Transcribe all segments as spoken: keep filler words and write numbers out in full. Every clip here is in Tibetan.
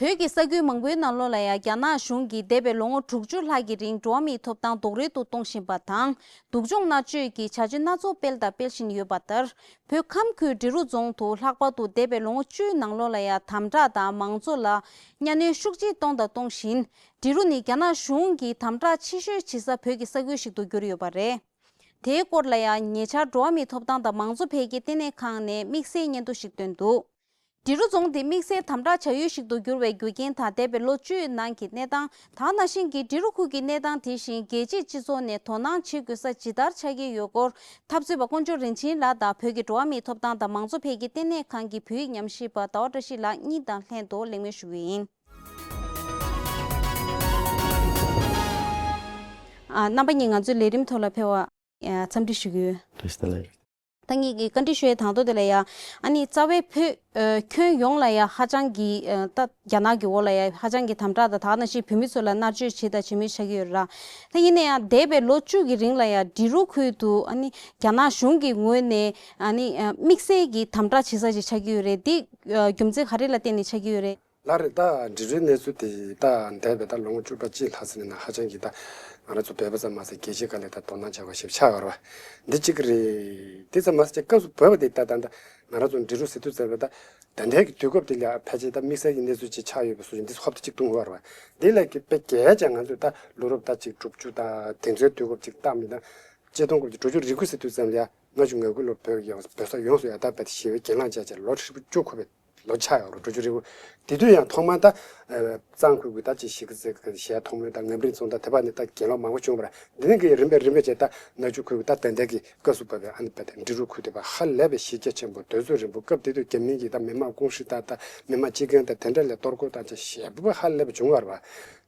བོད་ཀྱི་ས་ཁུལ་མང་པོའི་ནང་ལོགས་ལ་ཡང་རྒྱ་ནག་གཞུང་གིས་འདས་པའི་ལོ་ངོ་དྲུག་ཅུ་ལྷག་གི་རིང་འགྲོ་བ་མིའི་ཐོབ་ཐང་རྡོག་རོལ་དུ་གཏོང་བཞིན་པ་དང་། སྡུག་སྦྱོང་མནར་གཅོད་ཀྱི་བྱ་སྤྱོད་སྣ་ཚོགས་སྤེལ་དང་སྤེལ་བཞིན་ཡོད་པ་ལྟར། བོད་ཁམས་ཁུལ་འབྲི་རུ་རྫོང་དུ་ལྷག་པར་དུ་འདས་པའི་ལོ་ངོ་བཅུའི་ནང་ལོགས་ལ་ཡང་དམ་དྲག་དང་མང་གཙོ་ལ་གཉའ་གནོན་ཤུགས་ཆེ་གཏོང་དང་གཏོང་བཞིན། འབྲི་རུ་ནི་རྒྱ་ནག་གཞུང་གིས་དམ་དྲག་ཆེ་ཤོས་བྱེད་ས་བོད་ཀྱི་ས་ཁུལ་ཞིག་ཏུ་གྱུར་ཡོད་པ་རེད། དེའི་སྐོར་ལ་ཡང་ཉེ་ཆར་འགྲོ་བ་མིའི་ཐོབ་ཐང་དང་མང་གཙོ་འཕེལ་རྒྱས་ལྟེ་གནས་ཁང་ནས་དམིགས་བསལ་སྙན་ཐོ་ཞིག་བཏོན་འདུག་འབྲི་རུ་རྫོང་དེ་དམིགས་བསལ་དམ་དྲག་བྱ་ཡུལ་ཞིག་ཏུ་གྱུར་བའི་རྒྱུ་རྐྱེན་དང་། འདས་པའི་ལོ་བཅུའི་ནང་གི་གནས་སྟངས་དང་། ནང་བཞིན་གྱི་འབྲི་རུ་ཁུལ་གྱི་གནས་སྟངས་དེ་བཞིན་རྒྱལ་སྤྱིའི་སྤྱི་ཚོགས་ནས་དོ་སྣང་བྱེད་དགོས་ས་ཇི་ལྟར་ཆགས་ཀྱི་ཡོད་སྐོར། འཐབ་རྩོད་པ་དཀོན་མཆོག་རིན་ཆེན་ལགས་དང་བོད་ཀྱི་འགྲོ་བ་མིའི་ཐོབ་ཐང་དང་མང་གཙོ་འཕེལ་རྒྱས་ལྟེ་གནས་ཁང་གི་བོད་ཡིག་ཉམས་ཞིབ་པ་ཟླ་བ་བཀྲ་ཤིས་ལགས་གཉིས་དང་ལྷན་དུ་གླེང་མོལ་ཞུ་གི་ཡིན། ཨ། རྣམ་པ་གཉིས་ང་ཚོའི་ལས་རིམ་ཐོག་ལ་ཕེབས་པར་འཚམས་འདྲི་ཞུ་གི་ཡོད། བཀྲ་ཤིས་བདེ་ལེགས། ད་ངེད་ཀྱིས་བཀའ་འདྲི་ཞུ་ཡའི་དང་ཐོག་དེ་ལ་ཡ། ཨ་ནི་རྩ་བའི་བོད་ཨ་ཁྱོན་ཡོངས་ལ་ཡ་ཧ་ཅང་གི་ཨ་ད་རྒྱ་ནག་གི་འོག་ལ་ཡ་ཧ་ཅང་གི་དམ་དྲག་དང་། ད་ག་ནང་བཞིན་བོད་མི་ཚོ་ལ་མནར་གཅོད་བྱེད་དང་བྱེད་མུས་ཆགས་ཀྱི་ཡོད་རེད་ལ། ད་ཡིན་ན་ཡང་འདས་པའི་ལོ་བཅུ་གི་རིང་ལ་ཡ་འབྲི་རུ་ཁུལ་དུ་ཨ་ནི་རྒྱ་ནག་གཞུང་གི་ངོས་ནས་ཨ་ནི་ཨ་དམིགས་བསལ་གྱི་དམ་དྲག་བྱེད་ས་ཞིག་ཆགས་ཀྱི་ཡོད་རེད། འདི་ཨ་རྒྱུ་མཚན་ག་རེ་ལ་བརྟེན་ནས་ཆགས་ཀྱི་ཡོད་རེད། ལགས་རེད། ད་འབྲི་རུའི་གནས་ཚུལ་དེ་ད་འདས་པའི་ད་ལོ་ངོ་བཅུ་ཕྲག་གཅིག་ལྷག་ཙམ་ནས་ན་ཧ་ཅང་གི་ད་ང་རང་ཚོ་བོད་པ་ཙམ་མ་ཟད་རྒྱལ་སྤྱིའི་སྒང་ལ་ད་དོ་སྣང་བྱེད་པ་ཞིག་ཆགས་ཡོད་རེད་བ། འདི་གཅིག་རེད། དེ་ཙམ་མ་ཟད་སྐབས་སུ་བབས་པ་དེ་ད་ད་ད་ང་རང་ཚོ་འབྲི་རུ་ཟེར་དུས་ཙམ་པ་ད་ད་ལྟའི་གི་དུས་སྐབས་དེ་ལ་ཕལ་ཆེར་ད་དམིགས་བསལ་གྱི་གནས་ཚུལ་ཅིག་ཆགས་ཡོད་པའི་བཟོ་ཅིག་འདི་ཧོབ་ཏེ་གཅིག་མཐོང་ཡོད་རེད་བ། འདི་ལ་གི་དཔེ་གལ་ཆེ་ང་ཚོས་ད་ལོ་རབས་ད་གཅིག་དྲུག་ཅུ་ད་དེ་ཚོའི་དུས་སྐབས་ཅིག་བལྟ་མི་ད་ཆིག་སྟོང་དགུ་བརྒྱ་དྲུག་ཅུ་རེ་དགུ་ཟེར་དུས་ཙམ་ལ་ཡ། ལྔ་བཅུ་ང་དགུ་ལོར་བོད་ཡོངས་བོད་ས་ཡོངས་སུ་ཡ་ད་བོད་ཞི་བའི་གྱེན་ལངས་བྱས་བྱས་ལོ་ཧྲིལ་པོ་བཅུ་འཁོར་བའི་ལོ་ཆགས་ཡོད་རེད། དྲུག་ཅུ་རེ་དགུ། དེ་དུས་ཡང་ཐོག་མར་ད་ཨ་གཙང་ཁུལ་གྱི་ད་ཅིག་གཞིས་ཀ་རྩེ་གཞལ་ཐོག་མའི་ད་ངམ་རིང་རྫོང་དང་དེ་བ་ནས་ད་གྱེན་ལོག་མང་པོ་བྱུང་བ་རེད། འདི་ནས་གི་རིམ་པས་རིམ་པས་བྱས་ད་ནག་ཆུ་ཁུལ་གྱི་ད་ད་ལྟའི་གི་སྐབས་སུ་བབས་པའི་ཨ་ནི་བ་དེ་འབྲི་རུ་ཁུལ་དེ་བ་ཧ་ལས་པའི་གཞི་རྒྱ་ཆེན་པོ་དུས་ཚོད་རིང་པོ་སྐབས་དེ་དུས་རྒྱ་མི་གི་ད་མི་དམངས་ཀུང་ཧྲི་ད་ད་མི་དམངས་སྤྱི་མགོན་ད་དེ་འདྲ་ལ་གཏོར་རྒོལ་ད་ཅིག་ཞེ་པོ་ཧ་ལས་པ་བྱུང་བ་རེད་བ།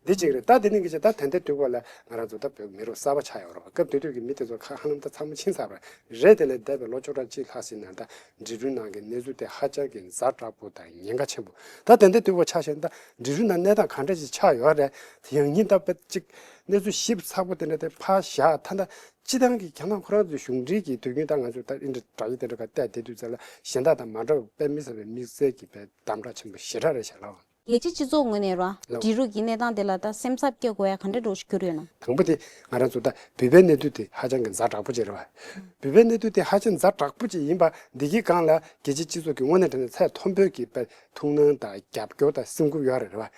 འདི་གཅིག་རེད། ད་དེ་ནས་གི་ཆེ་ད་ད་ལྟའི་དུས་སྐབས་ལ་ང་རང་ཚོ་ད་བོད་མི་རབས་གསར་པ་ཆགས་ཡོད་རེད་བ། སྐབས་དེ་དུས་ཀྱི་མི་དེ་ཚོ་ཁ་ཧ་ལམ་ད་ཚང་མ་ཕྱིན་ཚར་བ་རེད། དེ་ལས་འདས་པའི་ལོ་བཅུ་ཕྲག་གཅིག་ལྷག་ཙམ་ནང་ད་འབྲི་རུའི་ནང་གི་གནས་ཚུལ་དེ་ཧ་ཅང་གི་ཛ་དྲག་པོ་དང་ཉེན་ཁ་ཆེན་པོ། ད་ད་ལྟའི་དུས་སྐབས་ཆ་བཞག་ན་ད་འབྲི་རུའི་ནང་གནས་སྟངས་ག་འདྲ་ཞིག་ཆགས་ཡོད་རེད། ཡང་སྙིང་ད་དཔེ་གཅིག་གནས་ཚུལ་ཞིབ་ཚགས་པོ་དེ་འདྲ་དེ་ཕར་བཞག་ད་ད་སྤྱི་བཏང་གི་ཁྱེད་རང་ཁོ་རང་ཚོའི་གཞུང་འབྲེལ་གྱི་དུས་རྒྱུན་ད་ང་ཚོ་ད་ཨིན་ཊར་དྲ་རྒྱ་དེ་འདྲ་ག་བལྟས་བསྡད་དུས་ཙམ་ལ་གཞན་དག་དང་མ་འདྲ་བའི་དཔེ་མི་སྲིད་པའི་དམིགས་བསལ་གྱི་དཔེ་དམ་དྲག་ཆེན་པོ་ཞེ་དྲག་རེད་ཤག་ལགས། རྒྱལ་སྤྱིའི་སྤྱི་ཚོགས་ངོས་ནས་ར། ལགས། འབྲི་རུ་གི་གནས་སྟངས་དེ་ལ་ད་སེམས་འཚབ་སྐྱེ་དགོས་ཡ་ག་འདྲ་འདྲ་ཞིག་གྱུར་ཡོད་ན། དང་པོ་དེ་ང་རང་ཚོ་ད་བོད་པའི་གནས་སྟངས་དེ་ཧ་ཅང་གི་ཛ་དྲག་པོ་ཅིག་རེད་བ། བོད་པའི་གནས་སྟངས་དེ་ཧ་ཅང་ཛ་དྲག་པོ་ཅིག་ཡིན་པ་འདི་གི་སྒང་ལ་རྒྱལ་སྤྱིའི་སྤྱི་ཚོགས་ཀྱི་ངོས་ནས་དྲན་ན་ཚད་མཐོན་པོའི་གི་དཔེ་ཐུགས་སྣང་དང་རྒྱབ་སྐྱོར་དང་སེམས་འགུལ་ཡོད་རེད་བ།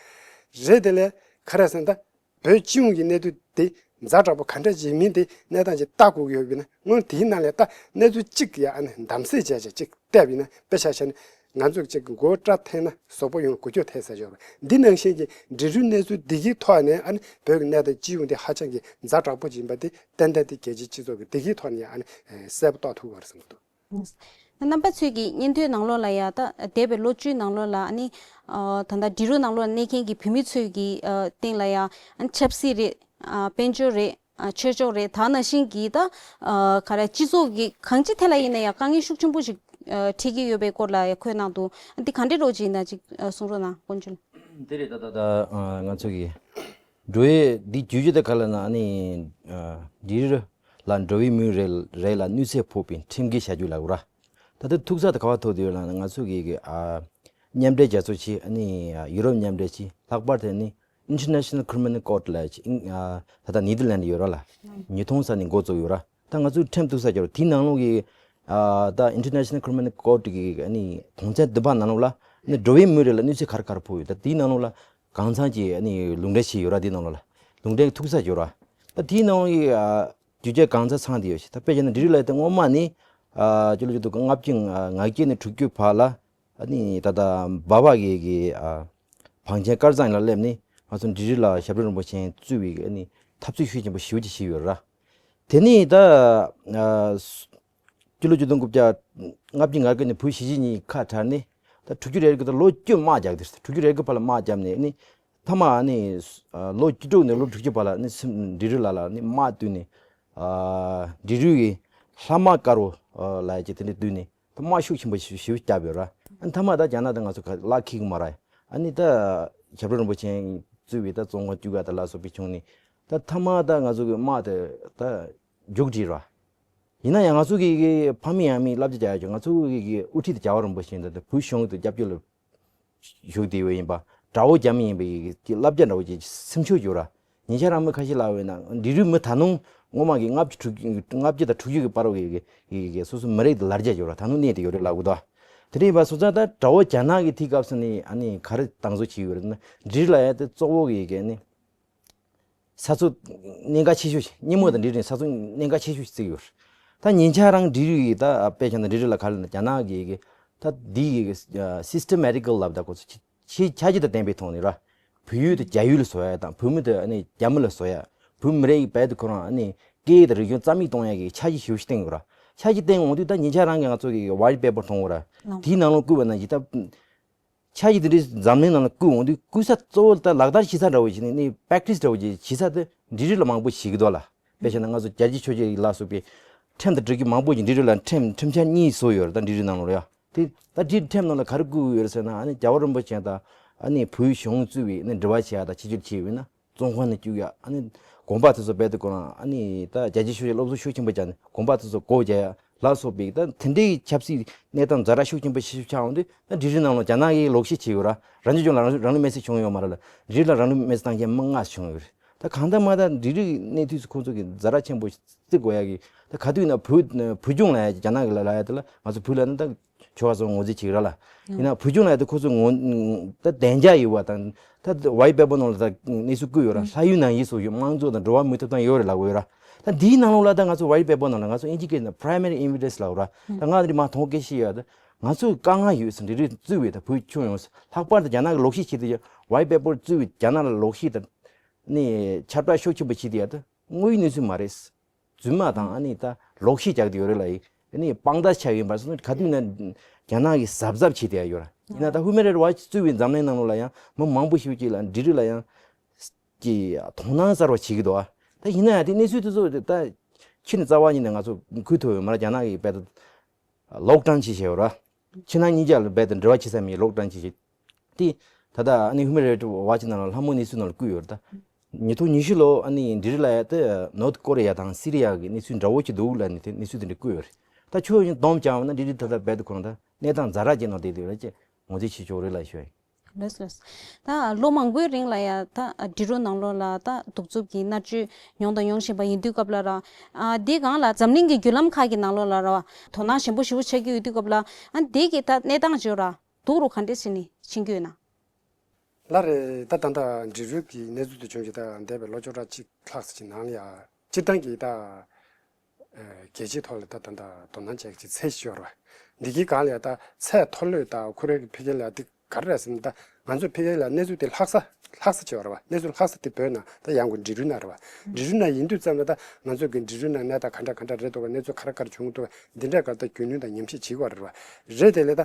རེད་དེ་ལས་ག་རེ་ཟེར་ན་ད་བོད་སྤྱི་ཡོངས་ཀྱི་གནས་སྟངས་དེ་ཛ་དྲག་པོ་ག་འདྲ་ཅིག་མིན་དེ་གནས་སྟངས་ཅིག་ལྟ་དགོས་ཀྱི་ཡོད་པ་ཡིན་ན། སྔོན་དེའི་ནང་ལས་ད་གནས་ཚུལ་གཅིག་ཡ་ཨ་ནི་གདམ་གསེས་བྱས་བྱས་གཅིག་བལྟས་པ་ཡིན་ན། དཔེ་ཆ་བཞག་ན་ང་ཚོས་གཅིག་མགོ་སྐྲ་འཐེན་ན་གཟུགས་པོ་ཡོངས་འགུལ་སྐྱོད་ཐེབས་ཟེར་ཡོད་པ་འདི་ནང་བཞིན་གྱི་འབྲི་རུའི་གནས་ཚུལ་འདི་གི་ཐོག་ནས་ཨ་ནི་བོད་ཀྱི་གནས་སྟངས་སྤྱི་ཡོངས་འདི་ཧ་ཅང་གི་ཛ་དྲག་པོ་ཅིག་ཡིན་པ་འདི་ཏན་ཏན་དེ་རྒྱལ་སྤྱིའི་སྤྱི་ཚོགས་ཀྱི་འདི་གི་ཐོག་ནས་ཨ་ནི་གསལ་པོ་རྟོགས་ཐུབ་ཀྱི་ཡོད་རེད་བསམ་གྱི་འདུག། རྣམ་པ་ཚོས་ཀྱི་སྙན་ཐོའི་ནང་ལོགས་ལ་ཡ་ད་འདས་པའི་ལོ་བཅུའི་ནང་ལོགས་ལ་ཨ་ནི་ཨ་ད་ལྟ་འབྲི་རུ་ནང་ལོགས་གནས་མཁན་གྱི་བོད་མི་ཚོས་ཀྱི་ཨ་སྟེང་ལ་ཡ་ཨ་ནི་ཆབ་སྲིད་རེད། ཨ་དཔལ་འབྱོར་རེད། ཨ་ཆོས་ཕྱོགས་རེད། ད་ནང་བཞིན་གྱི་ད་ཨ་ག་རེ་སྤྱི་ཚོགས་ཀྱི་གང་ཅི་ཐད་ལ་ཡིན་ན་ཡང་དཀའ་ངལ་ཤུགས་ཆེན་པོ་ཞིག་ཨ་འཕྲད་ཀྱི་ཡོད་པའི་སྐོར་ལ་ཡང་འཁོད་གནང་འདུག། འདི་ག་འདྲའི་རོགས་ཅིག་ཡིན་ན་ཅིག་ཨ་གསུང་རོགས་གནང་། དཀོན་མཆོག། འདི་རེད། ད་ད་ད་ཨ་ང་ཚོ་གི་འགྲོ་བའི་འདི་བརྗོད་རྒྱུ་དེ་ག་ལ་ན་ཨ་ནི་ཨ་འབྲི་རུ་ལ་འགྲོ་བའི་མིའི་རིགས་ལ་གནོད་འཚེ་ཕོག་པའི་ཁྲིམས་འགལ་བྱ་སྤྱོད་ལབ་ར། ད་ལྟ་ཐུག་ས་དེ་ག་པར་ཐུག་བསྡད་ཡོད་ལབ་ན། ང་ཚོ་གི་གི་ཨ་མཉམ་འབྲེལ་རྒྱལ་ཚོགས་ཀྱི་ཨ་ནི་ཨ་ཡུ་རོབ་མཉམ་འབྲེལ་གྱི་ལྷག་པར་དུ་ཨ་ནི་International Criminal Court ལབ་ཀྱི་ཨིན་ཨ་ད་ལྟ་ནེ་དར་ལན་ཌི་ཡོད་ར་ལ། ཉིས་སྟོང་ཙམ་ནས་འགོ་བཙུགས་ཡོད་ར། ད་ང་ཚོའི་ཁྲིམས་ཐུག་ས་ཀྱི་ར་དེའི་ནང་ལོགས་ཀྱི་ཨ་ད་International Criminal Court གི་ཨ་ནི་དོན་ཚན་བདུན་པ་ནང་ལོགས་ལ་ཨ་ནི་འགྲོ་བའི་མིའི་རིགས་ལ་གནོད་འཚེ་ག་རེ་ག་རེ་ཕོག་ཡོད། ད་དེའི་ནང་ལོགས་ལ་གང་ཚང་གི་ཨ་ནི་ལུང་འདྲེན་བྱས་ཡོད་ར། དེའི་ནང་ལོགས་ལ་ལུང་འདྲེན་ཐུག་ས་ཡོད་ར། ད་དེའི་ནང་ལོགས་ཀྱི་ཨ་རྒྱུ་ཆ་གང་ཚང་ཚང་དེ་ཡོད་ཤག། ད་དཔེ་བྱས་ན་འབྲི་རུ་ལ་ད་སྔོན་མ་ནི་ཨ་སྤྱི་ལོ་ཆིག་སྟོང་ལྔ་བརྒྱ་ང་བརྒྱད་ནས་དྲུག་ཅུ་བར་ལ་ཨ་ནི་ད་ལྟ་འབའ་བ་གི་གི་ཨ་བང་ཆེན་དཀར་གཙང་ལ་སླེབས་ནས་ང་ཚོ་འབྲི་རུ་ལ་ཞབས་དྲུང་རིན་པོ་ཆེ་གཙོས་པའི་ཨ་ནི་འཐབ་རྩོད་ཤུགས་ཆེན་པོ་ཞེ་པོ་ཅིག་བྱས་ཡོད་ར། དེ་ནས་ད་ཨ་སྤྱི་ལོ་ཆིག་སྟོང་དགུ་བརྒྱ་ལྔ་བཅུ་ང་དགུ་ནས་བོད་གཞིས་བྱེས་གཉིས་ཁ་བྲལ་ནས་ད་དྲུག་ཅུ་རེ་དགུ་ད་ལོ་བཅུ་དམག་རྒྱག་དེ། དྲུག་ཅུ་རེ་དགུ་བར་ལ་དམག་བརྒྱབ་ནས་ནི་མཐའ་མ་ནི་ཨ་ལོ་བཅུ་དྲུག་ནས་ལོ་དྲུག་ཅུ་བར་ལ་ནི་སིམ་འབྲི་རུ་ལ་ལ་ནི་དམག་བཏུལ་ནས་ཨ་འབྲི་རུ་ཡི་ལྷ་དམག་དཀར་པོ་ཨ་ལབ་ཀྱི་དེ་འདྲ་བཏུལ་ནས་ད་དམག་ཤུགས་ཆེན་པོ་ཞེ་པོ་བརྒྱབ་ཡོད་ར། ཨ་མཐའ་མ་ད་རྒྱ་ནག་དང་ང་ཚོ་ག་ལག་འཁེལ་གི་མ་རེད། ཨ་ནི་ད་ཞབས་དྲུང་རིན་པོ་ཆེ་གཙོས་པའི་ད་བཙོན་ཁང་བཅུག་ཡ་ད་ལ་སོགས་པའི་བྱུང་ནས་ད་མཐའ་མ་ད་ང་ཚོ་གི་དམག་དེ་ད་མཇུག་བསྒྲིལ་ར། ཡིན་ན་ཡང་ང་ཚོ་གི་གི་ཕ་མེས་ཡང་མེས་བསླབ་བྱ་བྱ་ཡ་ཅིག། ང་ཚོ་གི་གི་དབུ་ཁྲིད་དེ་རྒྱལ་བ་རིན་པོ་ཆེ་དང་དེ་བོད་གཞུང་དུ་སྐྱབས་བཅོལ་ལ་བཞུགས་བསྡད་ཡོད་ཡིན་པ། དགྲ་བོ་རྒྱ་མི་ཡིན་པའི་གི་བསླབ་བྱ་འདྲ་བོ་ཅིག་སེམས་ཤུགས་ཡོད་ར། ཉེ་ཆར་རང་མི་ཁ་ཤས་ལབ་ཡོད་ན་འབྲི་རུའི་མི་ད་དུང་སྔོན་མ་གི་ལྔ་བཅུ་དྲུག་ལྔ་བཅུ་དང་དྲུག་ཅུ་གི་བར་བའི་གི་གི་གི་སོ་སོ་མི་རིགས་དེ་ལར་རྒྱས་ཡོད་ར། ད་དུང་གནས་དེ་ཡོད་རེད་ལབ་གི་འདུག་དེ་འདྲ་ཡིན་པ་སོང་ཙང་ད་དགྲ་བོ་རྒྱ་ནག་གི་དེའི་སྐབས་སུ་ནི་ཨ་ནི་ག་རེ་སྡང་ཟུག་བྱེད་ཀྱི་ཡོད་རེད་ན། འབྲི་རུ་ལབ་ཡ་དེ་གཙོ་བོ་གི་གི་ནི་ས་ཆ་གནད་འགག་ཆེ་ཤོས་ཤིག་སྙེ་མོ་དང་འབྲི་རུ་ནི་ས་ཆ་གནད་འགག་ཆེ་ཤོས་ཤིག་བརྩི་གི་ཡོད་རེད། ད་ཉེ་ཆར་རང་འབྲི་རུ་ཡི་ད་དཔེ་བཞག་ན་འབྲི་རུ་ལ་ག་རེ་ལབ་ན་རྒྱ་ནག་གི་གི་ད་འདི་གི་systematical ལབ་ད་ཁོ་ཚོ་ཆེས་ཆ་རྒྱུས་དང་ལྡན་པའི་ཐོག་ནས་ར། བོད་ཡུལ་དེ་རྒྱ་ཡུལ་ལ་བཟོ་ཡ་དང་བོད་མི་དེ་ཨ་ནི་རྒྱ་མི་ལ་བཟོ་ཡ། བོད་མི་རིགས་རྦད་དེ་ཁོ་རང་ཨ་ནི་སྐད་ཡིག་དང་རིག་གཞུང་རྩ་མེད་གཏོང་ཡ་གི་འཆར་གཞི་ཞེ་པོ་ཞིག་བཏིང་ཡོད་ར། འཆར་གཞི་བཏིང་འོང་དུས་ད་ཉེ་ཆར་རང་གི་ང་ཚོ་གི་white paper མཐོང་གི་ར། ལགས། དེའི་ནང་ལ་བསྐུར་བ་ན་ཡི་ད་འཆར་གཞི་དེ་འདྲའི་འཛམ་གླིང་ནང་ལ་བསྐུར་འོང་དུས་བསྐུར་ས་གཙོ་བོ་ད་ལག་བསྟར་བྱེད་ས་འདྲ་བོ་ཞིག་ནི་ནི་practice འདྲ་བོ་ཞིག་བྱེད་ས་དེ་འབྲི་རུ་ལ་མང་པོ་ཞིག་གི་འདུག་ལ། དཔེ་བྱས་ན་ང་ཚོ་རྒྱལ་སྤྱིའི་ཆོས་བརྒྱུད་ལ་སོགས་པའི་ཁྲིམས་དང་སྒྲིག་གཞི་མང་པོ་ཞིག་འབྲི་རུ་ལ་ཁྲིམས་ཁྲིམས་འཆར་གཉིས་བཟོས་ཡོད་རེད། ད་འབྲི་རུ་ནང་ལོགས་ལ་ཡ། དེ་ད་འབྲི་རུ་ཁྲིམས་ནང་ལ་ག་རེ་བཀོད་ཡོད་རེད་ཟེར་ན་ཨ་ནི་རྒྱལ་བ་རིན་པོ་ཆེ་དང་ཨ་ནི་བོད་གཞུང་གཙོས་པའི་ཨ་ནི་འབྲེལ་བ་བྱེད་ཡ་དང་ཕྱི་བསྒྱུར་བྱས་ཡོད་ན་བཙོན་ཁང་ནང་བཅུག་ཡ། ཨ་ནི་དགོན་པ་དེ་ཚོ་རྦད་དེ་ཁོ་རང་ཨ་ནི་ད་རྒྱལ་སྤྱིའི་ཆོས་བརྒྱུད་སློབ་གསོ་ཤུགས་ཆེན་པོ་བྱས་ནས་དགོན་པ་དེ་ཚོ་སྒོ་རྒྱག་ཡ་ལ་སོགས་པའི་ད་དེ་འདྲའི་ཆབ་སྲིད་གནས་སྟངས་ཛ་དྲག་ཤུགས་ཆེན་པོ་ཞིག་ཆགས་འོང་དུས་ད་འབྲི་རུ་ནང་ལོགས་རྒྱ་ནག་གིས་ལོག་བཤད་བྱས་ཡོད་ར། རང་སྐྱོང་ལྗོངས་ལ་རང་རང་ལུས་མེར་སྲེག་བྱུང་ཡོད་མ་རེད་ལ། འབྲི་རུ་ལ་རང་ལུས་མེར་སྲེག་བཏང་མཁན་མི་ལྔ་བྱུང་ཡོད་རེད། ད་གང་ལྟར་མ་ད་འབྲི་རུའི་གནས་དུས་སུ་ཁོང་ཚོ་གི་ཛ་དྲག་ཆེན་པོ་བརྩི་དགོས་ཡ་གི། ད་ག་དུས་ན་བོད་བོད་ལྗོངས་ལ་ཡ་རྒྱ་ནག་གི་ལ་ལ་ཡ་དེ་ལ་ང་ཚོ་བོད་ལ་ནི་ད་ཆོལ་ཁ་གསུམ་ངོས་འཛིན་བྱེད་ཀྱི་ར་ལ། ཡིན་ན་བོད་ལྗོངས་ལ་ཡ་དེ་ཁོ་ཚོ་ངོ་ད་བདེ་འཇགས་ཡོད་པ་དང་ད་white paper ནང་ལ་ད་གནས་ཚུལ་བཀོད་ཡོད་ར། ལྷ་ཡུལ་ནང་བཞིན་སོགས་ཡོད། དམངས་གཙོ་དང་འགྲོ་བ་མིའི་ཐོབ་ཐང་ཡོད་རེད་ལབ་ཡོད་ར། ད་འདིའི་ནང་ལོགས་ལ་ད་ང་ཚོ་white paper ནང་ལ་ང་ཚོ་ཨིན་ཇི་སྐད་ནང་primary evidence ལབ་ར། ད་ང་འདི་མ་མཐོང་སྐད་ཤེས་ཡོད་ད། ང་ཚོ་དཀའ་ངལ་ཡོད་ཟེར་འབྲི་རུ་བཙུགས་པའི་ད་བོད་ཁྱོན་ཡོངས་ལྷག་པར་དུ་རྒྱ་ནག་གི་ལོག་བཤད་བྱེད་དུས་white paper བཙུགས་པའི་རྒྱ་ནག་ལ་ལོག་བཤད་ད། ནི་ཁྱབ་བསྒྲགས་ཤུགས་ཆེན་པོ་བྱེད་དེ་ཡ་ད་དངོས་ཡོད་གནས་ཚུལ་མ་རེད། རྫུན་མ་དང་ཨ་ནི་ད་ལོག་བཤད་རྒྱག་དེ་ཡོད་རེད་ལ་ཡིན། ཨ་ནི་དཔང་རྟགས་ཆགས་ཡིན་པར་སོང་ག་དུས་ན་རྒྱ་ནག་གིས་གཟབ་གཟབ་བྱེད་དེ་ཡ་ཡོད་ར། ཡིན་ན་ད་Human Rights Watch བཙུགས་པའི་འཛམ་གླིང་ནང་ལོགས་ལ་ཡང་མི་མང་པོ་ཞིག་ཅིག་ལ་འབྲི་རུ་ལ་ཡང་གི་དོ་སྣང་གསར་བ་བྱེད་ཀྱི་འདུག་ཨ། ད་ཡིན་ན་ཡང་དེ་གནས་ཚུལ་དེ་ཚོ་ད་ཕྱི་ནས་རྩ་བ་ཉིད་ནས་ང་ཚོ་འཁུར་ཐུབ་ཡོད་མ་རེད། རྒྱ་ནག་གིས་དཔེ་ད་ལོག་ཀྲང་བྱེད་བཞིན་ཡོད་ར། ཕྱི་ནང་གཉིས་ཆར་ལ་རྦད་དེ་འབྲེལ་བ་བྱེད་ས་མེད། ལོག་ཀྲང་བྱེད་བཞིན། དེ་ད་ལྟ་ཨ་ནི་Human Rights Watch ནང་ལ་ལྷ་མོ་གནས་ཚུལ་ནང་ལ་བཀོད་ཡོད་རེད་ད། ཉིས་སྟོང་ཉི་ཤུ་ལོ་ཨ་ནི་འབྲི་རུ་ལ་ཡ་དེ་North Korea དང་Syria གི་གནས་ཚུལ་འདྲ་བོ་ཅིག་འདུག་ལབ་ནས་དེ་གནས་ཚུལ་དེ་འདྲ་བཀོད་ཡོད་རེད། ད་ཁྱོད་ཡིན་སྡོམ་བྱས་ན་འབྲི་རུ་ད་ལྟ་རྦད་དེ་ཁོ་རང་ད་གནས་སྟངས་ཛ་དྲག་ཅིག་ནང་བསྡད་ཡོད་རེད་ཅེས་ངོས་འཛིན་བྱེད་ཆོག་རེད་ལབ་ཞུ་ཡ་ཡིན། ལགས་ལགས། ད་ལོ་མང་པོའི་རིང་ལ་ཡ་ད་འབྲི་རུ་ནང་ལོགས་ལ་ད་གདུག་རྩུབ་ཀྱི་མནར་གཅོད་མྱོང་དང་མྱོང་བཞིན་པ་ཡིན་དུས་སྐབས་ལ་ར། ཨ་འདི་སྒང་ལ་འཛམ་གླིང་གི་བརྒྱུད་ལམ་ཁག་གི་ནང་ལོགས་ལ་ར་དོ་སྣང་ཞན་པོ་ཞེ་པོ་ཆགས་ཀྱི་ཡོད་དུས་སྐབས་ལ། ཨ་འདི་གི་ད་གནས་སྟངས་བརྗོད་ར་སྡུག་རུ་ག་འདྲས་བྱས་ནས་ཕྱིན་གྱི་ཡོད་ན། ལགས་རེད། ད་ད་ལྟ་འབྲི་རུ་གི་གནས་ཚུལ་དེ་བྱུང་རྗེས་ད་འདས་པའི་ལོ་བཅུ་ཕྲག་གཅིག་ལྷག་ཙམ་གྱི་ནང་ལ་ཡ་སྤྱིར་བཏང་གི་ད་རྒྱལ་སྤྱིའི་ཐོག་ལ་ད་ད་ལྟ་དོ་སྣང་བྱེད་ཀྱི་ཚད་གཞི་ཡོད་རེད་བ། འདི་གའི་སྒང་ལ་ཡ་ད་ཚད་མཐོ་ལོས་ད་ཁོ་རའི་ཕ་གི་ལ་འདི་ག་རེ་རེད་ཟེར་ན། ད་ང་ཚོ་ཕ་གི་ལ་གནས་ཚུལ་དེ་ལྷག་ས་ལྷག་ས་ཅིག་ཡོད་རེད་བ། གནས་ཚུལ་ལྷག་ས་དེ་བོད་ནང་ད་ཡང་སྒོས་འབྲི་རུ་ནང་རེད་བ། འབྲི་རུ་ནང་ཡིན་དུས་ཙམ་ལ་ད་ང་ཚོ་གི་འབྲི་རུ་ནང་གནས་སྟངས་ག་འདྲ་ག་འདྲ་རེད་འདུག་ག་གནས་ཚུལ་ག་རེ་ག་རེ་བྱུང་འདུག་ག་འདི་འདྲ་ག་ད་རྒྱུས་ལོན་དང་ཉམས་ཞིབ་བྱེད་དགོས་རེད་བ། རེད་དེ་ལས་ད།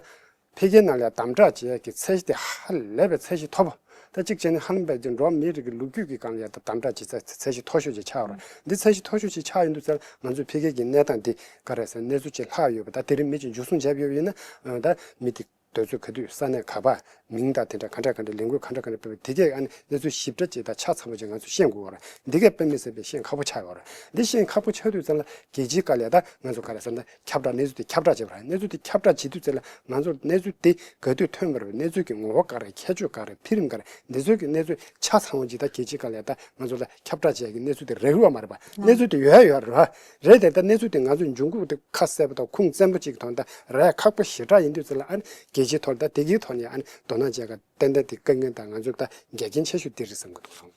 ཕ་གིའི་ནང་ལ་དམ་དྲག་བྱེད་ཡག་གི་ཚད་གཞི་དེ་ཧ་ལས་པའི་ཚད་གཞི་མཐོ་པོ། ད་གཅིག་བྱས་ནས་ཧ་ལམ་པའི་འགྲོ་བ་མིའི་རིགས་ཀྱི་ལོ་རྒྱུས་ཀྱི་སྒང་ལ་ཡ་ད་དམ་དྲག་བྱེད་ཚད་ཚད་གཞི་མཐོ་ཤོས་ཅིག་ཆགས་ཡོད་རེད། འདི་ཚད་གཞི་མཐོ་ཤོས་ཅིག་ཆགས་ཡོང་དུས་ཙང་ང་ཚོས་ཕ་གི་གི་གནས་སྟངས་འདི་ག་རེ་ཟེར་གནས་ཚུལ་ཅིག་ལྷག་ཡོད་པ། ད་དེ་རིང་མི་གཅིག་འཇུ་བཟུང་བྱས་ཡོད་པ་ཡིན་ན་ད་མི་དེ་དུས་ཚོད་ག་དུས་ས་གནས་ག་པར་མིང་དང་དེ་འདྲ་ག་འདྲ་ག་འདྲ་ལས་འགུལ་ག་འདྲ་ག་འདྲ་སྤེལ་བ་དེ་གས་ཨ་ནི་གནས་ཚུལ་ཞིབ་ཕྲ་ཅིག་དང་ཆ་ཚང་བ་ཅིག་ང་ཚོས་ཤེས་དགོས་པ་རེད། འདི་གས་དཔེ་མི་སྲིད་པའི་ཤེས་ཁག་པོ་ཆགས་ཡོད་རེད། འདི་ཤེས་ཁག་པོ་ཆགས་དུས་ཙང་ལ་རྒྱལ་སྤྱིའི་སྒང་ལ་ད་ང་ཚོ་ག་རེ་ཟེར་ན་ཁྱབ་བསྒྲགས་གནས་ཚུལ་དེ་ཁྱབ་བསྒྲགས་བྱེད་པ་རེད། གནས་ཚུལ་དེ་ཁྱབ་བསྒྲགས་བྱེད་དུས་ཙང་ལ་ང་ཚོ་གནས་ཚུལ་དེ་ག་དུས་ཐོན་པ་རེད། གནས་ཚུལ་གྱི་ངོ་བོ་ག་རེ། ཁྱད་ཆོས་ག་རེ། འཕེལ་རིམ་ག་རེ། འདི་ཚོའི་གི་གནས་ཚུལ་ཆ་ཚང་བ་ཅིག་ད་རྒྱལ་སྤྱིའི་སྒང་ལ་ད་ང་ཚོ་ལ་ཁྱབ་བསྒྲགས་བྱེད་ཡག་གི་གནས་ཚུལ་དེ་རག་ཡོད་མ་རེད་པ། གནས་ཚུལ་དེ་ཡོད་ཡོད་རེད་པ། རེད་དེ་ད་གནས་ཚུལ་དེ་ང་ཚོས་འབྱུང་ཁུངས་དེ་ཁ་གསལ་པོ་དང་ཁུངས་བཙན་པོ་ཅིག་གི་ཐོག་ནས་ད་རག་ཡག་ཁག་པོ་ཞེ་དྲག་ཡིན་དུས་ཙང་ལ་ཨ་ནི་རྒྱལ་སྤྱིའི་ཐོག་ལ་ད་དེ་གའི་ཐོག་ནས་ཨ་ནི་དོ་སྣང་བྱེད་ཡག་ཏན་ཏན་དེ་དཀའ་ངལ་དང་ང་ཚོ་ད་འགལ་རྐྱེན་ཆེ་ཤོས་དེ་རེད་བསམ་གི་འདུག་སོང་།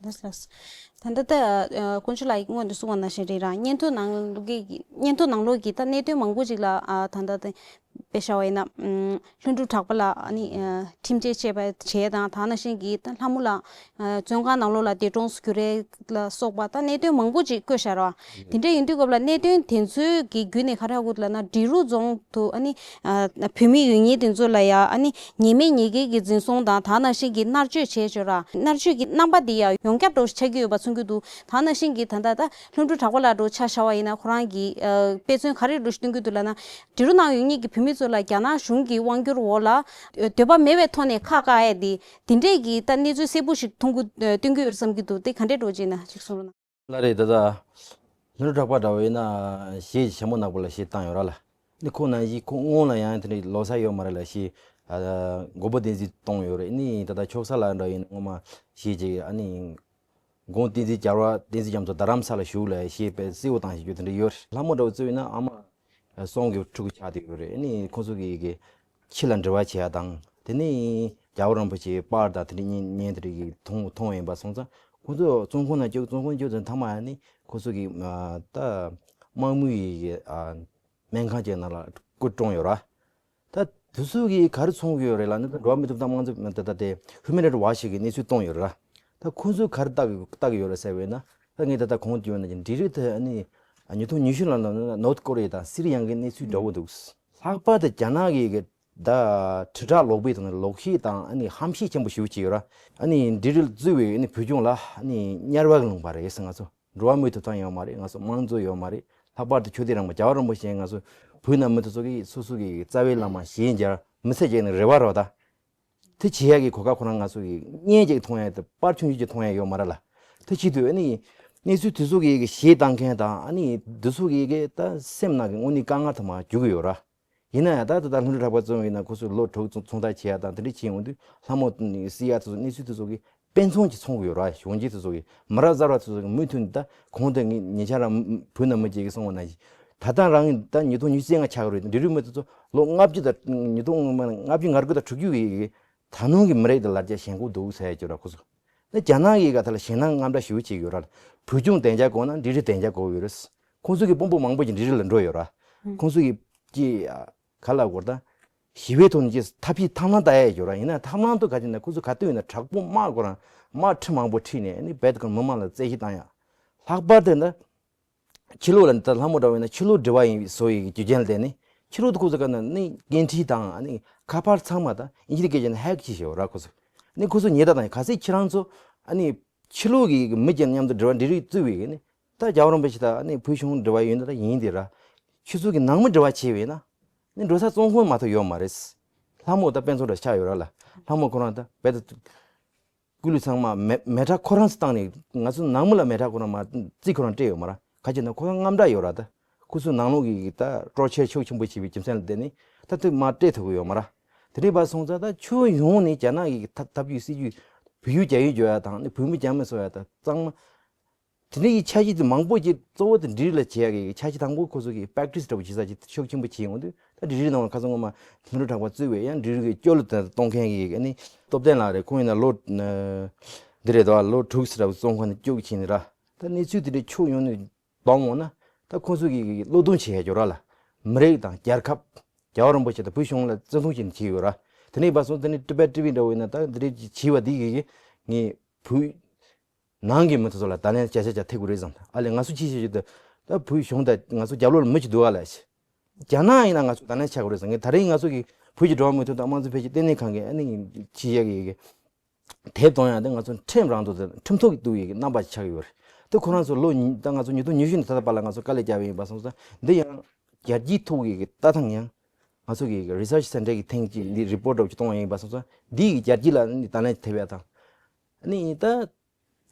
ལགས་ལགས། ད་ལྟ་ད་ཨ་དཀོན་མཆོག་ལགས་ཀྱིས་སྔོན་དུ་གསུངས་པ་ནང་བཞིན་རེད་ར། སྙན་ཐོ་ནང་ལོགས་ཀྱི་སྙན་ཐོ་ནང་ལོགས་ཀྱི་ད་གནད་དོན་མང་པོ་ཅིག་ལ་ཨ་ད་ལྟ་དེ་དཔེ་བཞག་པ་ཡིན་ན་ཨམ་ལྷུན་གྲུབ་གྲགས་པ་ལགས་ཨ་ནི་ཨ་ཁྲིམས་ཆད་བཅད་པ་བྱས་དང་། ད་ནང་བཞིན་གྱི་ད་ལྷ་མོ་ལགས་ཨ་བཙོན་ཁང་ནང་ལོགས་ལ་འདས་གྲོངས་སུ་གྱུར་ཡས་ལ་སོགས་པ་ད་གནད་དོན་མང་པོ་ཅིག་བཀོད་བཞག་ར། དེ་འདྲ་ཡིན་དུས་སྐབས་ལ་གནད་དོན་དེ་ཚོའི་གི་བརྒྱུད་ནས་ག་རེ་ཧ་གོ་འདུག་ལབ་ན། འབྲི་རུ་རྫོང་དུ་ཨ་ནི་ཨ་བོད་མི་ཡོད་མཁན་དེ་ཚོ་ལ་ཡ་ཨ་ནི་ཉེས་མེད་ཉེས་འགེལ་གྱི་འཛིན་བཟུང་དང་། ད་ནང་བཞིན་གྱི་མནར་གཅོད་བྱས་བྱས་ར། མནར་གཅོད་ཀྱི་རྣམ་པ་འདི་ཡ་ཡོངས་ཁྱབ་འདྲ་བོ་ཞིག་ཆགས་ཀྱི་ཡོད་པ་མཚོན་གྱི་འདུག་ད་ནང་བཞིན་གྱི་ད་ལྟ་ད་ལྷུན་གྲུབ་གྲགས་པ་ལགས་འདྲ་བོ་ཆ་བཞག་པ་ཡིན་ན་ཁོ་རང་གི་ཨ་དཔེ་མཚོན་ག་རེ་འདྲ་བོ་ཞིག་སྟོན་གྱི་འདུག་ལབ་ན། འབྲི་རུ་ནང་ཡོད་མཁན་གྱི་བོད་མི་ཚོ་ལ་རྒྱ་ནག་གཞུང་གི་དབང་སྒྱུར་འོག་ལ་ཨ་འདོད་པ་མེད་པའི་ཐོག་ནས་ཁ་བཀག་ཡས་དེ་དེ་འདྲས་ཀྱི་ད་གནས་ཚུལ་གསལ་པོ་ཞིག་མཐོང་གི་ཨ་སྟོན་གྱི་ཡོད་བསམ་གྱི་འདུག་དེ་ག་འདྲས་འདྲ་བོ་ཅིག་ན་ཅིག་གསུང་རོགས་གནང་། ལགས་རེད། ད་ལྟ་ལྷུན་གྲུབ་གྲགས་པ་འདྲ་བོ་ཡིན་ན་གཞས་ཞྭ་མོ་ནག་པོ་ལ་གཞས་བཏང་ཡོད་ར་ལ། ནི་ཁོང་ནང་བཞིན་ཁོང་སྔོན་ལ་ཡང་དེ་འདྲའི་ལོ་གསར་ཡོད་མ་རེད་ལ། གཞས་ ཨ་མགོན་པོ་བསྟན་འཛིན་གཏོང་ཡོད་རེད། ཨ་ནི་ད་ལྟ་ཆོག་ས་ལ་འདྲ་ཡིན་ངོ་མ་ཞེས་ཅིག་ཨ་ནི་མགོན་བསྟན་འཛིན་རྒྱལ་བ་བསྟན་འཛིན་རྒྱ་མཚོ་རྡ་རམ་ས་ལ་བཞུགས་ལ་ཞེས་པའི་གསོལ་བ་བཏང་ཞེས་རྒྱུ་དེ་འདྲ་ཡོད་རེད། ལྷ་མོ་འདྲ་བོ་གཙོས་ཡིན་ན་ཨ་མ་གསུམ་གྱི་ཕྲུ་གུ་ཆགས་བསྡད་ཡོད་རེད། ཨ་ནི་ཁོང་ཚོ་གི་གི་ཕྱི་ལ་འབྲེལ་བ་བྱེད་ཡ་དང་དེ་ནི་རྒྱལ་བ་རིན་པོ་ཆེའི་པར་དང་དེ་འདྲ་བརྙན་བརྙན་དེ་འདྲ་གི་མཐོང་མཐོང་ཡིན་པ་སོང་ཙང་ཁོང་ཚོ་བཙོན་ཁང་ནང་བཅུག་བཙོན་ཁང་བཅུག་ཙང་མཐའ་མ་ཨ་ནི་ཁོང་ཚོ་གི་ད་དམག་མི་ཡི་གི་ཨ། སྨན་ཁང་ཅིག་ནང་ལ་སྐུ་བཀྲོངས་ཡོད་ར། ད་དེ་ཚོ་གིས་ག་རེ་མཚོན་གྱི་ཡོད་རེད་ལབ་ན། ད་འགྲོ་བ་མིའི་ཐོབ་ཐང་དམངས་གཙོ་ད་ལྟ་དེ་ཧུ་མན་རའིཊ་ཝ་ཆི་གི་གནས་ཚུལ་གཏོང་ཡོད་ར། ད་ཁོང་ཚོས་ག་རེ་ལྟ་གི་ལྟ་གི་ཡོད་རེད་ཟེར་བས་ན། ད་ངས་ད་ལྟ་གོང་དུ་ཡོད་ན་འབྲི་རིགས་དེ་ཨ་ནི་ཉིས་སྟོང་ཉི་ཤུ་ལ་ནོར་ཐ་ཀོ་རི་ཡ་དང་སི་རི་ཡང་གི་གནས་ཚུལ་འདྲ་བོ་འདུག། ལྷག་པར་དུ་རྒྱ་ནག་གི་གི་ད་དྲིལ་བསྒྲགས་ལོག་པའི་ཐོག་ནས་ལོག་ཤེས་དང་ཨ་ནི་ཧམ་ཤེད་ཆེན་པོ་ཞེ་པོ་ཅིག་ཡོད་ར། ཨ་ནི་འབྲི་རིགས་གཙོས་པའི་ཨ་ནི་བོད་ལྗོངས་ལ་ཨ་ནི་དམྱལ་བ་གི་ལུང་པ་རེད་ཟེར་ང་ཚོ། འགྲོ་བ་མིའི་ཐོབ་ཐང་ཡོད་མ་རེད། ང་ཚོ་དམངས་གཙོ་ཡོད་མ་རེད། ལྷག་པར་དུ་ཆོས་དད་རང་དབང་རྒྱལ་བ་རིན་པོ་ཆེ་ང་ཚོ་བོད་ནང་མི་དེ་ཚོ་གིས་སོ་སོ་གི་རྩ་བའི་བླ་མ་ཞེས་སྦྱར་མི་ཚེ་སྐྱེལ་ནས་རེ་བ་རོགས་ད། དེ་བྱེད་ཡག་གི་གོ་སྐབས་ཁོ་རང་ང་ཚོ་གི་བརྙན་ཅིག་མཐོང་ཡག་དེ་པར་ཆུང་ཆུང་ཅིག་མཐོང་ཡག་ཡོད་མ་རེད་ལ། དེ་བྱེད་དུས་ཨ་ནི་གནས་ཚུལ་དེ་ཚོ་གི་གཞས་བཏང་མཁན་དང་ཨ་ནི་དེ་ཚོ་གི་གི་ད་སེམས་ནང་གི་དངོས་གནས་དཀའ་ངལ་དུ་མ་འགྱུར་གི་ཡོད་ར། ཡིན་ན་ཡང་ད་ལྟ་ད་ལྷུན་གྲུབ་གྲགས་པ་བཙོན་ཡིན་ན་ཁོ་ཚོས་ལོ་དྲུག་ཚོང་ཚོང་རྟགས་བྱེད་ཡ་དང་དེ་འདྲ་བྱེད་ཡོང་དུས་ལྷ་མོ་སྲིད་ཡ་དེ་ཚོ་གནས་ཚུལ་དེ་ཚོ་གི་དཔེ་མཚོན་གྱི་མཚོན་གི་ཡོད་ར། གཞོན་སྐྱེས་དེ་ཚོ་གི་མི་རབས་གསར་བ་དེ་ཚོ་གི་མུ་མཐུད་ད་གོང་དུ་ངས་ཉེ་ཆར་ར་བོད་ནང་མི་རྒྱ་གི་གསུང་བ་ནང་བཞིན་ད་ལྟ་རང་ད་ཉིས་སྟོང་ཉི་ཤུ་རྩ་ལྔ་ཆགས་ཀྱི་རེད། འབྲི་རུ་མི་དེ་ཚོ་ལོ་ལྔ་བཅུ་དང་ཉིས་སྟོང་ལྔ་བཅུ་ང་དགུ་དང་དྲུག་ཅུ་གི་ད་ནང་གི་མི་རིགས་དེ་ལ་རྒྱ་ཞེན་ཁོག་འདུག་ཟེར་ཡ་ཅིག་ཡོད་ར། ཁོ་ཚོ་ནི་རྒྱ་ནག་གི་ག་ད་ལ་ཞེད་སྣང་དངངས་སྐྲག་ཞེ་པོ་ཅིག་ཡོད་ར། བོད་ལྗོངས་བདེ་འཇགས་དགོས་ན་འབྲི་རུ་བདེ་འཇགས་དགོས་ཡོད་རེད། ཁོང་ཚོ་གི་དཔོན་པོ་མང་པོ་ཅིག་འབྲི་རུ་ལ་འགྲོ་ཡོད་ར། ཁོང་ཚོ་གི་ཅི་ག་ལ་གོ་ད་ཞི་བའི་ཐོག་ནས་ཅི་ཐབས་ཤེས་ཐབས་ལམ་ལྟ་ཡ་ཡོད་ར། ཡིན་ན་ཐབས་ལམ་དུ་ག་ཅི་ན་ཁོང་ཚོ་ག་དུས་ཡིན་ན་དྲག་པོ་དམག་ཁོ་རང་དམག་ཁྲི་མང་པོ་ཁྲིད་ནས་ནི་རྦད་དེ་མི་མང་ལ་རྩོད་གཞི་བཏང་ཡ། ལྷག་པར་དུ་ན་ཕྱི་ལོགས་ལ་ད་ལྷ་མོ་འདྲ་བོ་ཡིན་ན་ཕྱི་ལོགས་འབྲེལ་བ་ཡིན་བཟོ་ཡི་རྒྱུ་རྐྱེན་ལ་བརྟེན་ནས་ཕྱི་ལོགས་དུ་ཁོ་ཚོ་ག་ན་ནི་འགན་འཁྲི་དང་ནི་ཁ་པར་ཚང་མ་ད་ཨིན་ཇི་སྐད་ཆ་ནི་ཧེག་བྱས་བཞག་ར། ཁོ་ཚོ་ནི་ཁོ་ཚོ་ཉེས་ད་དང་ག་ཚད་ཁྱེད་རང་ཚོ་ཨ་ནི་ཕྱི་ལོགས་ཀྱི་མི་རྒྱ་མཉམ་དུ་འབྲེལ་བ་འབྲི་རིགས་བཙུགས་པའི་ནི་ད་རྒྱལ་བ་རིན་པོ་ཆེ་ད་ནི་བོད་གཞུང་འབྲེལ་བ་ཡོད་ན་ད་ཡིན་དེ་ར། ཁྱོད་ཚོ་གི་ནང་མི་འབྲེལ་བ་བྱས་པས་ན་ནི་འགྲོ་ས་བཙོན་ཁང་མ་གཏོགས་ཡོད་མ་རེད། ལྷ་མོ་ད་དཔེ་མཚོན་འདྲ་ཆགས་ཡོད་ར་ལ། ལྷ་མོ་ཁོ་རང་ད་དཔེ་ད་སྐུ་ལུས་ཚང་མ་མེ་མེ་ཁྲག་ཁོ་རང་བཏང་ནས་ང་ཚོ་ནང་མི་ལ་མེ་ཁྲག་ཁོ་རང་མ་རྩིས་ཁོ་རང་སྤྲད་ཡོད་མ་ར། ག་ཅི་ན་ཁོ་རང་དངངས་སྐྲག་ཡོད་ར། ད་ཁོ་ཚོ་ནང་ལོགས་ཀྱི་ད་ཊོར་ཆར་ཤུགས་ཆེན་པོ་བྱས་པའི་རྒྱུ་མཚན་ལ་བརྟེན་ནས་ད་དེ་མ་སྤྲད་ཐུབ་ཀྱི་ཡོད་མ་ར། དེ་འདྲའི་བར་སོང་ཙང་ད་ཕྱོགས་ཡོངས་ནས་རྒྱ་ནག་གི་ཐབས་ཐབས་ཇུས་སྲིད་ཇུས་བོད་ཡུལ་རྒྱ་ཡུལ་བརྗོད་ཡ་དང་ནི་བོད་མི་རྒྱ་མི་བཟོ་ཡ་དང་གཙང་མ། དེ་འདྲའི་འཆར་གཞི་དེ་མང་པོ་ཅིག་གཙོ་བོ་དེ་འབྲི་རུ་ལ་བྱེད་ཡ་གི་འཆར་གཞི་དང་པོ་ཁོ་ཚོ་གི་པེག་ཊི་སི་འདྲ་བོ་བྱེད་ས་ཅིག་ཤུགས་ཆེན་པོ་བྱེད་ཡོང་དུས་ད་འབྲི་རུའི་ནང་ལ་ཁ་སང་སྔོན་མ་ལྷུན་གྲུབ་གྲགས་པ་གཙོས་པའི་ཡང་འབྲི་རུ་གི་སྐྱོ་གླུ་དེ་གཏོང་མཁན་གི་ཨ་ནི་སྟོབས་ལྡན་ལགས་རེད། ཁོང་ཡིན་ན་ལོ་འདི་རེད་དོ། ལོ་དྲུག་ཙམ་འདྲ་བོ་བཙོན་ཁང་ནས་སྐྱོབ་ཕྱིན་ནི་ར། ད་གནས་ཚུལ་དེ་འདྲའི་ཕྱོགས་ཡོངས་ནས་གཏོང་འོང་ན་ད་ཁོ་ཚོ་གི་གི་བློས་གཏོང་བྱེད་ཡ་ཅིག་ཡོད་ར་ལ། མི་རིགས་དང་རྒྱལ་ཁབ་རྒྱལ་བ་རིན་པོ་ཆེ་དང་བོད་གཞུང་ལ་བརྩི་མཐོང་བྱས་ནས་བྱེད་ཡོད་ར། དེ་ནས་བར་སོང་དེ་ནས་ཊི་བེཊ་ཊི་ཝི་འདྲ་བོ་ཡིན་ན་ད་འདི་འདྲའི་བྱས་པ་འདི་གི་གི་ངས་བོད་ནང་གི་མི་དེ་ཚོ་ལ་བརྡ་ལན་བརྒྱ་ཆ་བརྒྱ་ཐེབས་དགོས་རེད་བསམ། ཨ་ལས་ང་ཚོ་ཅི་བྱེད་ཀྱི་འདུག་ད་བོད་གཞུང་དང་ང་ཚོ་རྒྱབ་ལོགས་ལ་མི་ཅིག་འདུག་ཨ་ལས། རྒྱ་ནག་ཡིན་ན་ང་ཚོ་བརྡ་ལན་ཆགས་དགོས་རེད་བསམ། ངས་ད་རིང་ང་ཚོ་གི་བོད་ཀྱི་འགྲོ་བ་མིའི་ཐོབ་ཐང་དམངས་གཙོ་འཕེལ་རྒྱས་ལྟེ་གནས་ཁང་གི་ཨ་ནི་ཅི་བྱེད་ཀྱི་དེབ་གཏོང་ཡ་དེ་ང་ཚོ་ཁྲིམས་རང་དུ་ཁྲིམས་ཐོག་གི་གཏུག་ཡ་གི་རྣམ་པ་ཆགས་ཡོད་རེད། དེ་ཁོ་རང་ཚོ་ལོ་ཉི་ད་ང་ཚོ་ཉིས་སྟོང་ཉི་ཤུ་ནས་ད་ལྟ་བར་ལ་ང་ཚོ་དཀའ་ལས་བརྒྱབ་པ་ཡིན་པ་སོང་ཙང་འདི་ཡང་རྒྱལ་སྤྱིའི་ཐོག་གི་ལྟ་སྟངས་ཡང་ང་ཚོ་གི་རི་སར་ཆི་སེན་ཊར་གི་ཐེངས་གཅིག་འདི་རི་པོར་ཊི་འདྲ་བོ་ཅིག་གཏོང་ཡ་ཡིན་པ་སོང་ཙང་འདི་ཡི་རྒྱལ་སྤྱི་ལ་ནི་བརྡ་ལན་ཐེབས་ཡ་དང་། ཨ་ནི་ད་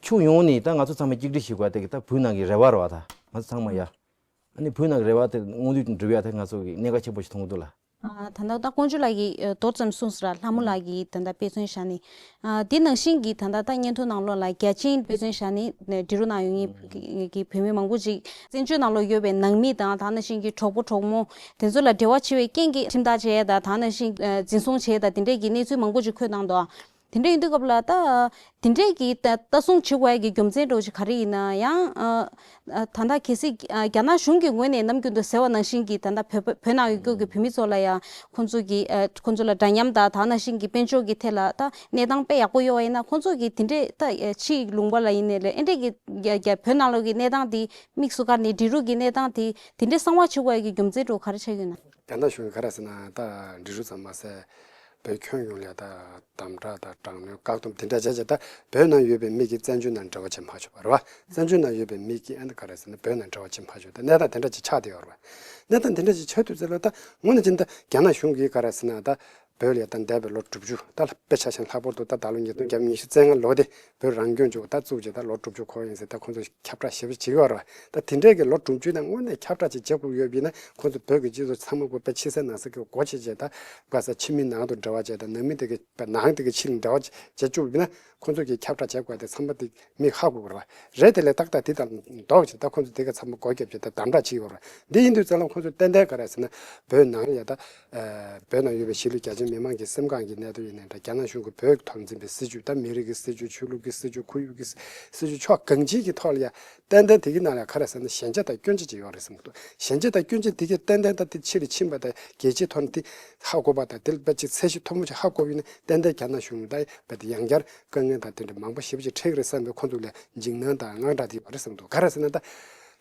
ཕྱོགས་ཡོངས་ནས་ད་ང་ཚོ་ཚང་མ་གཅིག་སྒྲིལ་བྱེད་དགོས་ཡ་དེ་གི་ད་བོད་ནང་གི་རེ་བ་རེད་བ། ད་ང་ཚོ་ཚང་མ་ཡ། ཨ་ནི་བོད་ནང་གི་རེ་བ་དེ་མངོན་འདོད་འགྲུབ་ཡ་དེ་ང་ཚོ་གི་གནད་འགག་ཆེན་པོ་ཞིག་མཐོང་གི་འདུག་ལ། ཨ་ད་ལྟ་ད་དཀོན་མཆོག་ལགས་ཀྱིས་ཨ་མདོར་ཙམ་གསུངས་སོང་ར། ལྷ་མོ་ལགས་ཀྱིས་ད་ལྟ་དཔེ་མཚོན་བཞག་ནས། ཨ་དེ་ནང་བཞིན་གྱི་ད་ལྟ་ད་བརྙན་ཐུང་ནང་ལོགས་ལ་རྒྱ་ཆེན་དཔེ་མཚོན་བཞག་ནས་འབྲི་རུ་ནང་ཡོད་མཁན་གྱི་བོད་མི་མང་པོ་ཅིག་བཙན་བྱོལ་ནང་ལོགས་ཡོད་པའི་ནང་མི་དང་ད་ནང་བཞིན་གྱི་གྲོགས་པོ་གྲོགས་མོ་དེ་ཚོ་ལ་འབྲེལ་བ་བྱེད་པའི་རྐྱེན་གྱིས་ཁྲིམས་ཐག་བཅད་ཡ་དང་ད་ནང་བཞིན་ཨ་འཛིན་བཟུང་བྱས་ཡ་དང་དེ་འདྲས་ཀྱི་གནས་ཚུལ་མང་པོ་ཅིག་འཁོད་གནང་འདུག། དེ་འདྲ་ཡིན་དུས་སྐབས་ལ་ད་དེ་འདྲས་ཀྱི་ལྟ་ལྟ་སྲུང་བྱེད་དགོས་ཡ་གི་རྒྱུ་མཚན་འདྲ་བོ་ཅིག་ག་རེ་ཡིན་ན་ཡང་ཨ་ཨ་ད་ལྟ་གལ་སྲིད་ཨ་རྒྱ་ནག་གཞུང་གི་ངོས་ནས་ནམ་རྒྱུན་དུ་ཟེར་བ་ནང་བཞིན་གྱི་ད་ལྟ་བོད་བོད་ནང་ཡོད་རྒྱུ་གི་བོད་མི་ཚོ་ལ་ཡང་ཁོང་ཚོ་གི་ཨ་ཁོང་ཚོ་ལ་འདྲ་མཉམ་དང་ད་ནང་བཞིན་གྱི་དཔལ་འབྱོར་གྱི་ཐད་ལ་ད་གནས་སྟངས་དཔེ་ཡག་པོ་ཡོད་པ་ཡིན་ན་ཁོང་ཚོ་གི་དེ་འདྲས་ད་ཨ་ཕྱིའི་ལུང་པ་ལ་ཡིན་ནའི་ལས་ཨེ་འདྲས་ཀྱི་རྒྱ་རྒྱ་བོད་ནང་ལོགས་ཀྱི་གནས་སྟངས་དེ་དམིགས་སུ་བཀར་ནས་འབྲི་རུ་གི་གནས་སྟངས་དེ་དེ་འདྲས་གསང་བ་བྱེད་དགོས་ཡ་གི་རྒྱུ་མཚན་འདྲ་བོ་ག་རེ་ཆགས་ཡོད་ན། རྒྱ་ནག་གཞུང་གིས་ག་རེ་ཟེར་ན་ད་འབྲི་རུ་ཙམ་མ་ཟད་བོད་ཁྱོན་ཡོངས་ལ་ད་དམ་དྲག་དང་དྲག་གནོན་བཀག་སྡོམ་དེ་འདྲ་བྱས་བྱས་ད་བོད་ནང་ཡོད་པའི་མི་གིས་བཙན་བྱོལ་ནང་འབྲེལ་བ་བྱེད་མ་ཆོག་པ་རེད་བ། བཙན་བྱོལ་ནང་ཡོད་པའི་མི་གིས་ཨ་ནི་ག་རེ་ཟེར་ན་བོད་ནང་འབྲེལ་བ་བྱེད་མ་ཆོག་ད་གནས་སྟངས་དེ་འདྲ་ཅིག་ཆགས་བསྡད་ཡོད་རེད་བ། གནས་སྟངས་དེ་འདྲ་ཅིག་ཆགས་དུས་ཚོད་ལ་ད་དངོས་གནས་ཅིག་ད་རྒྱ་ནག་གཞུང་གིས་ག་རེ་ཟེར་ན་ད་ བོད་ལ་ད་འདས་པའི་ལོ་དྲུག་ཅུ་ད་དཔེ་ཆ་བཞག་ན་ལྷག་པར་དུ་ད་ད་ལོ་ཉིས་སྟོང་ཉི་ཤུ་རྩ་ལྔ་ལོ་དེ་བོད་རང་སྐྱོང་ལྗོངས་ད་བཙུགས་རྗེས་ད་ལོ་དྲུག་ཅུ་འཁོར་ཡིན་ཟེར། ད་ཁོང་ཚོ་ཁྱབ་བསྒྲགས་ཞེ་པོ་བྱེད་ཀྱི་ཡོད་རེད་བ། ད་དེ་འདྲའི་གི་ལོ་དྲུག་ཅུ་ནང་དངོས་གནས་ཁྱབ་བསྒྲགས་ཅིག་བྱེད་དགོས་ཡོད་པ་ཡིན་ན། ཁོང་ཚོ་བོད་ཀྱི་སྤྱི་ཚོགས་ཚང་མ་གོ་དཔེ་ཕྱི་གསལ་ནང་གསལ་གྱི་སྒོ་ཕྱེ་བྱས། ད་བཀའ་ས་ཕྱི་མི་ནང་དུ་འབྲེལ་བ་བྱས། ད་ནང་མི་དེ་གི་ནང་དེ་གི་ཕྱི་ལ་འབྲེལ་བ་བྱེད་བཅུག་པ་ཡིན་ན། ཁོང་ཚོ་གི་ཁྱབ་བསྒྲགས་བྱེད་དགོས་དེ་ཚང་མ་དེ་མི་ཧ་གོ་དགོས་རེད་བ། རེད། དེ་ལས་ཏག་ཏག་དེ་དང་ལྡོག་བྱས། ད་ཁོང་ཚོ་དེ་ག་ཚང་མ་སྒོ་རྒྱབ་བྱས་ད་དམ་དྲག་བྱེད་ཀྱི་ཡོད་རེད། འདི་ཡིན་དུས་ཙམ་ལ་ཁོང་ཚོ་ཏན་ཏན་ག་རེ་ཟེར་ན། བོད་ནང་ལ་ཡ་ད་བོད་ནང་ཡོད་པའི་གཞིས་ལུས་རྒྱ་ཆེའི་མི་མང་གི་སེམས་ཁམས་ཀྱི་གནས་སྟངས་ཡིན་ནའི་འདྲ། རྒྱ་ནག་གཞུང་གིས་བོད་ཀྱི་ཐོག་འཛིན་པའི་སྲིད་བྱུས། ད་མི་རིགས་ཀྱི་སྲིད་བྱུས། ཆོས་ལུགས་ཀྱི་སྲིད་བྱུས། ཁོར་ཡུག་གི་སྲིད་བྱུས། ཕྱོགས་གང་ཅིའི་གི་ཐོག་ལ་ཡ་ཏན་ཏན་དེ་གི་ནང་ལ་ག་རེ་ཟེར་ན། ཞན་ཆ་དང་སྐྱོན་ཆ་ཅིག་ཡོད་རེད་བསམ་གྱི་འདུག་ཞན་ཆ་དང་སྐྱོན་ཆ་དེ་གས་ཏན་ཏན་ད་དེ་ཕྱི་ལ་ཕྱིན་པ་དང་རྒྱལ་སྤྱིའི་ཐོག་ནས་དེ་ཧ་གོ་བ་དང་། དེ་ལ་དཔེ་ཅིག་ཚད་གཞི་མཐོ་པོ་ཅིག་ཧ་གོ་བ་ཡིན་ན། ཏན་ཏན་རྒྱ་ནག་གཞུང་ད་དཔེ་དེ་ཡང་བསྐྱར་དཀའ་ངལ་དང་དེ་འདྲ་མང་པོ་ཞེ་པོ་ཅིག་འཕྲད་ཀྱི་རེད་བསམ་པའི་ཁོང་ཚོ་ལ་འཇིགས་སྣང་དང་དངངས་སྐྲག་དེ་ཡོད་རེད་བསམ་གྱི་འདུག་ག་རེ་ཟེར་ན། ད་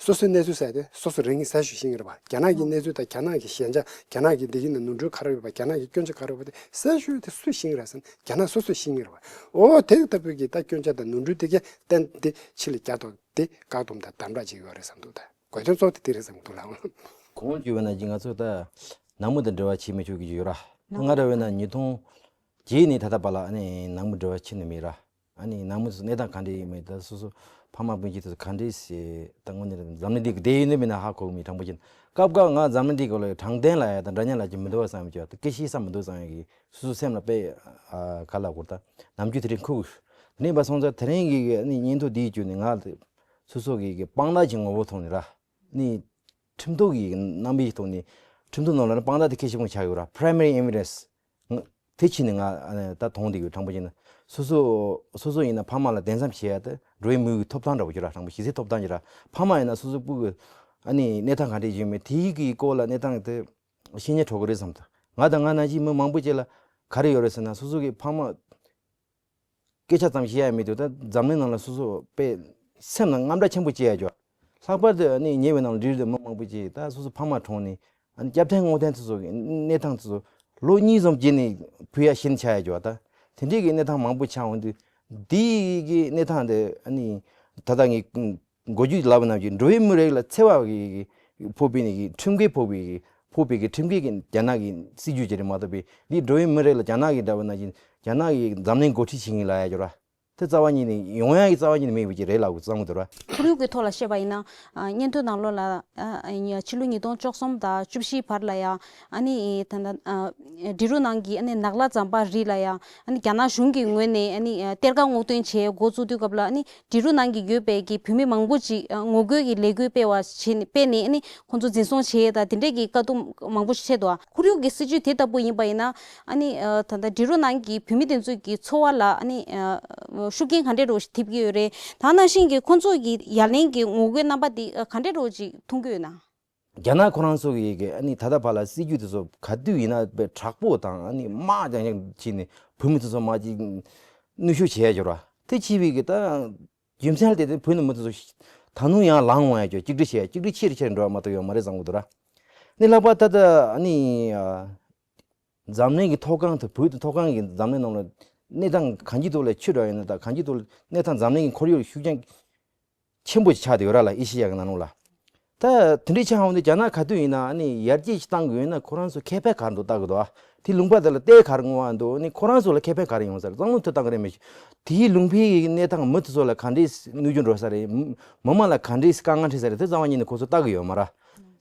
སོ་སོའི་གནས་ཚུལ་ཟེར་དེ་སོ་སོ་རང་གིས་གསལ་ཤོས་ཤེས་ཀྱི་རེད་བ། རྒྱ་ནག་གི་གནས་ཚུལ་དང་རྒྱ་ནག་གི་ཞན་ཆ། རྒྱ་ནག་གི་འདི་གི་ནང་ནོར་འཁྲུལ་ག་རེ་ཡོད་པ། རྒྱ་ནག་གི་སྐྱོན་ཆ་ག་རེ་ཡོད་པ་དེ་གསལ་ཤོས་དེ་སུས་ཤེས་ཀྱི་རེད་ཟེར་ན། རྒྱ་ནག་སོ་སོས་ཤེས་ཀྱི་རེད་བ། འོ་དེ་ལྟ་བུའི་གི་ད་སྐྱོན་ཆ་དང་ནོར་འཁྲུལ་དེ་གས་ཏན་ཏན་ཕྱི་ལ་རྒྱག་ཐུབ། དེ་བཀག་སྡོམ་དང་དམ་དྲག་བྱེད་ཀྱི་ཡོད་རེད་བསམ་འདུག་ད་དགོས་དོན་གཙོ་བོ་དེ་དེ་རེད་བསམ་གྱི་འདུག་ལགས། གོང་བརྗོད་པ་ནང་བཞིན་ང་ཚོ་ད་ནང་མི་དང་འབྲེལ་བ་བྱེད་མི་ཆོག་གི་ཡོད་ར། ང་འདྲ་བས་ན་ཉིས་སྟོང་བརྒྱད་ནས་ད་ལྟ་བར་ལ་ཨ་ནི་ནང་མི་འབྲེལ་བ་བྱེད་ནི་མེད་ར། ཨ་ནི་ནང་མི་ཚོ་གནས་སྟངས་ག་འདྲ་ཡིན་མིན། ད་སོ་སོ་ཕ་མ་སྤུན་མཆེད་ཚོ་ག་འདྲ་ཞིག་ད་དངོས་གནས་འཛམ་གླིང་འདི་གི་བསྡད་ཡོད་ནི་མིན་ན་ཧ་གོ་གི་མེད། དྲང་པོ་བཤད་ན་སྐབས་འགའ་ང་འཛམ་གླིང་འདི་ག་ལ་དྲང་བདེན་ལ་ཡ་དང་འདྲ་མཉམ་ལ་ཅིག་མི་འདུག་བསམ་གྱི། ད་སྐད་ཆ་བཤད་ས་མི་འདུག་བསམ་ཡག་གི་སོ་སོ་སེམས་ལ་དཔེ་ཨ་ག་ལ་གོ། ད་ནམ་རྒྱུན་དེ་རིང་ཁུག་དེ་ནས་བ་སོང་ཙང་དེ་རིང་གི་ཨ་ནི་སྙན་ཐོ་འདིའི་བརྒྱུད་ནས་ང་སོ་སོ་གི་གི་དཔང་རྟགས་ཀྱི་ངོ་བོ་ཐོག་ནས་ར། ནི་ཁྲིམས་ཐོག་གི་རྣམ་པའི་ཐོག་ནས་ཁྲིམས་ཐོག་ནང་ལ་ནི་དཔང་རྟགས་དེ་གལ་ཆེན་པོ་ཆགས་ཡོད་ར། Primary Evidence། དེ་ཕྱིན་ནས་ང་ཨ་ནི་ད་མཐོང་བསྡད་ཡོད། དྲང་པོ་བྱས་ན་སོ་སོ་སོ་སོ་ཡིན་ན་ཕ་མ་ལ་གདན་འཚམ་བྱེད་ཡ་དེ་འགྲོ་བའི་མིའི་ཐོབ་ཐང་འདྲ་པོ་ཅིག་ར། དྲང་པོ་གཞི་རྩའི་ཐོབ་ཐང་ཅིག་ར། ཕ་མ་ཡིན་ན་སོ་སོ་སྤུ་གུ་ཨ་ནི་གནས་སྟངས་ག་འདྲ་ཡིན་མིན་དེའི་གི་སྐོར་ལ་གནས་སྟངས་དེ་ཤེས་ཉེན་འཕྲོག་གི་རེད་བསམ། ད་ང་དང་ང་ནང་བཞིན་མི་མང་པོ་ཅིག་ལ་ག་རེ་ཡོད་རེད་ཟེར་ན། སོ་སོ་གི་ཕ་མ་སྐད་ཆ་ཙམ་བཤད་ཡ་མེད་དུས་ད་འཛམ་གླིང་ནང་ལ་སོ་སོ་དཔེ་སེམས་ནང་དངངས་སྐྲག་ཆེན་པོ་སྐྱེ་ཡ་ཅིག་ལྷག་པར་དུ་ཨ་ནི་ཉེ་བའི་ནང་ལ་འབྲེལ་ཡོད་མི་མང་པོ་ཅིག་ད་སོ་སོ་ཕ་མ་གྲོངས་ནས་ཨ་ནི་སྐྱབས་རྟེན་བསྔོག་རྟེན་དེ་ཚོ་གི་གནས་སྟངས་དེ་ཚོ་ལོ་གཉིས་ཙམ་རྗེས་ནས་ཕུལ་ཡ་ཤེས་ཆགས་ཡ་ཅིག་ད་དེ་འདྲའི་གི་གནས་སྟངས་མང་པོ་ཆགས་འོང་དུས། འདི་གི་གནས་སྟངས་དེ་ཨ་ནི་ད་ལྟ་ངས་འགོ་བརྗོད་ལབ་པ་ནང་བཞིན་འགྲོ་བའི་མི་རིགས་ལ་འཚེ་བ་གི་ཕོག་པའི་ནི་གི་ཁྲིམས་འགལ་ཕོག་པའི་གི་ཕོག་པའི་གི་ཁྲིམས་འགལ་གི་རྒྱ་ནག་གི་སྲིད་ཇུས་ཅིག་རེད་མ་གཏོགས་པའི། འདི་འགྲོ་བའི་མི་རིགས་ལ་རྒྱ་ནག་གི་འདྲ་བ་ནང་བཞིན་རྒྱ་ནག་གི་འཛམ་གླིང་འགོ་ཁྲིད་བྱེད་མཁན་ལབ་ཡ་ཅིག་ར། དེ་རྩ་བ་ཉིད་ནས་ཡོང་ཡ་གི་རྩ་བ་ཉིད་ནས་མེད་པ་ཅིག་རེད་ལབ་དགོས་བསམ་གི་འདུག་ར། ཁོར་ཡུག་གི་ཐོག་ལ་བཤད་པ་ཡིན་ན། ཨ་སྙན་ཐོ་ནང་ལོགས་ལ་ཨ་ཕྱི་ལོ་ཉིས་སྟོང་བཅུ་གསུམ་དང་བཅུ་བཞིའི་བར་ལ་ཡང་ཨ་ནི་ད་ལྟ་ཨ་འབྲི་རུ་ནང་གི་ཨ་ནི་ནག་ལ་ཛམ་བྷ་རི་ལ་ཡང་ཨ་ནི་རྒྱ་ནག་གཞུང་གི་ངོས་ནས་ཨ་ནི་གཏེར་ཁ་སྔོག་འདོན་བྱས་འགོ་བཙུགས་དུས་སྐབས་ལ་ཨ་ནི་འབྲི་རུ་ནང་གི་ཡོད་པའི་གི་བོད་མི་མང་པོ་ཅིག་ཨ་ངོ་རྒོལ་གྱི་ལས་འགུལ་སྤེལ་བ་བྱས་ནས་སྤེལ་ནས་ཨ་ནི་ཁོང་ཚོ་འཛིན་བཟུང་བྱས་དང་དེ་འདྲས་ཀྱི་དཀའ་སྡུག་མང་པོ་ཞིག་འཕྲད་འདུག་ཁོར་ཡུག་གི་སྲིད་ཇུས་དེ་ལྟ་བུ་ཡིན་པ་ཡིན་ན་ཨ་ནི་ཨ་ད་ལྟ་འབྲི་རུ་ནང་གི་བོད་མི་དེ་ཚོ་གི་འཚོ་བ་ལ་ཨ་ནི་ཨ་ཤུགས་རྐྱེན་ག་འདྲས་རོ་ཞིག་ཐེབས་ཀྱི་ཡོད་རེད། ད་ནང་བཞིན་གྱི་ཁོང་ཚོ་གི་ཡ་ལན་གྱི་ངོ་རྒོལ་རྣམ་པ་དེ་ཨ་ག་འདྲས་རོ་ཅིག་མཐོང་གི་ཡོད་ན། རྒྱ་ནག་ཁོ་རང་ཚོ་གི་གི་ཨ་ནི་ད་ལྟ་བར་ལ་སྲིད་ཇུས་དེ་ཚོ་ག་དུས་ཡིན་ན་དཔེ་དྲག་པོ་དང་ཨ་ནི་དམག་རྒྱག་རྒྱག་བྱས་ནས་བོད་མི་དེ་ཚོ་དམག་ཅིག་གནོན་ཤུགས་བྱེད་ཡ་ཅིག་ར། དེ་བྱས་པའི་གི་ད་རྒྱུ་མཚན་དེ་དེ་བོད་ནས་མི་དེ་ཚོ་ད་དུང་ཡང་ལངས་འོང་ཡ་ཅིག་གཅིག་སྒྲིལ་བྱེད་ཡ་གཅིག་སྒྲིལ་ཆེ་རུ་ཆེ་རུ་འགྲོ་བ་མ་གཏོགས་ཡོད་མ་རེད་བསམ་གི་འདུག་ར། ནི་ལྷག་པར་ད་ལྟ་ཨ་ནི་ཨ་འཛམ་གླིང་གི་ཐོག་ཁང་དུ་བོད་དུ་ཐོག་ཁང་གི་འཛམ་གླིང་ནང་ལ་གནས་སྟངས་གང་ཅིའི་ཐོག་ལ་ཆུ་འདྲ་ཡིན་ན་ད་གང་ཅིའི་ཐོག་ལ་གནས་སྟངས་འཛམ་གླིང་གི་ཁོར་ཡུག་ཤུགས་རྐྱེན་ཆེན་པོ་ཞིག་ཆགས་བསྡད་ཡོད་ར་ལ། ཨེ་ཤེ་ཡ་གི་ནང་ལོགས་ལ་ད་དེ་འདྲའི་ཆགས་འོང་དུས་རྒྱ་ནག་ག་དུས་ཡིན་ན་ཨ་ནི་ཡར་རྒྱས་ཤིག་བཏང་དགོས་ཡོད་ན་ཁོ་རང་ཚོ་ཁེ་ཕན་ག་རེ་འདུག་ལྟ་གི་འདུག་ཨ། དེ་ལུང་པ་དེ་ལ་གཏེར་ག་རེ་བསྔོག་འདུག་ཨ་ནི་ཁོ་རང་ཚོ་ལ་ཁེ་ཕན་ག་རེ་ཡོང་ས་རེད། བསམ་བློ་ཐུབ་བཏང་གི་རེད་མི་ཤེས། དེའི་ལུང་པའི་གནས་སྟངས་མི་དེ་ཚོ་ལ་ག་འདྲས་གནོད་སྐྱོན་འགྲོ་ས་རེད། མི་མང་ལ་ག་འདྲས་དཀའ་ངལ་འཕྲད་ས་རེད། དེ་རྩ་བ་ཉིད་ནས་ཁོ་ཚོ་ལྟ་གི་ཡོད་མ་རེད།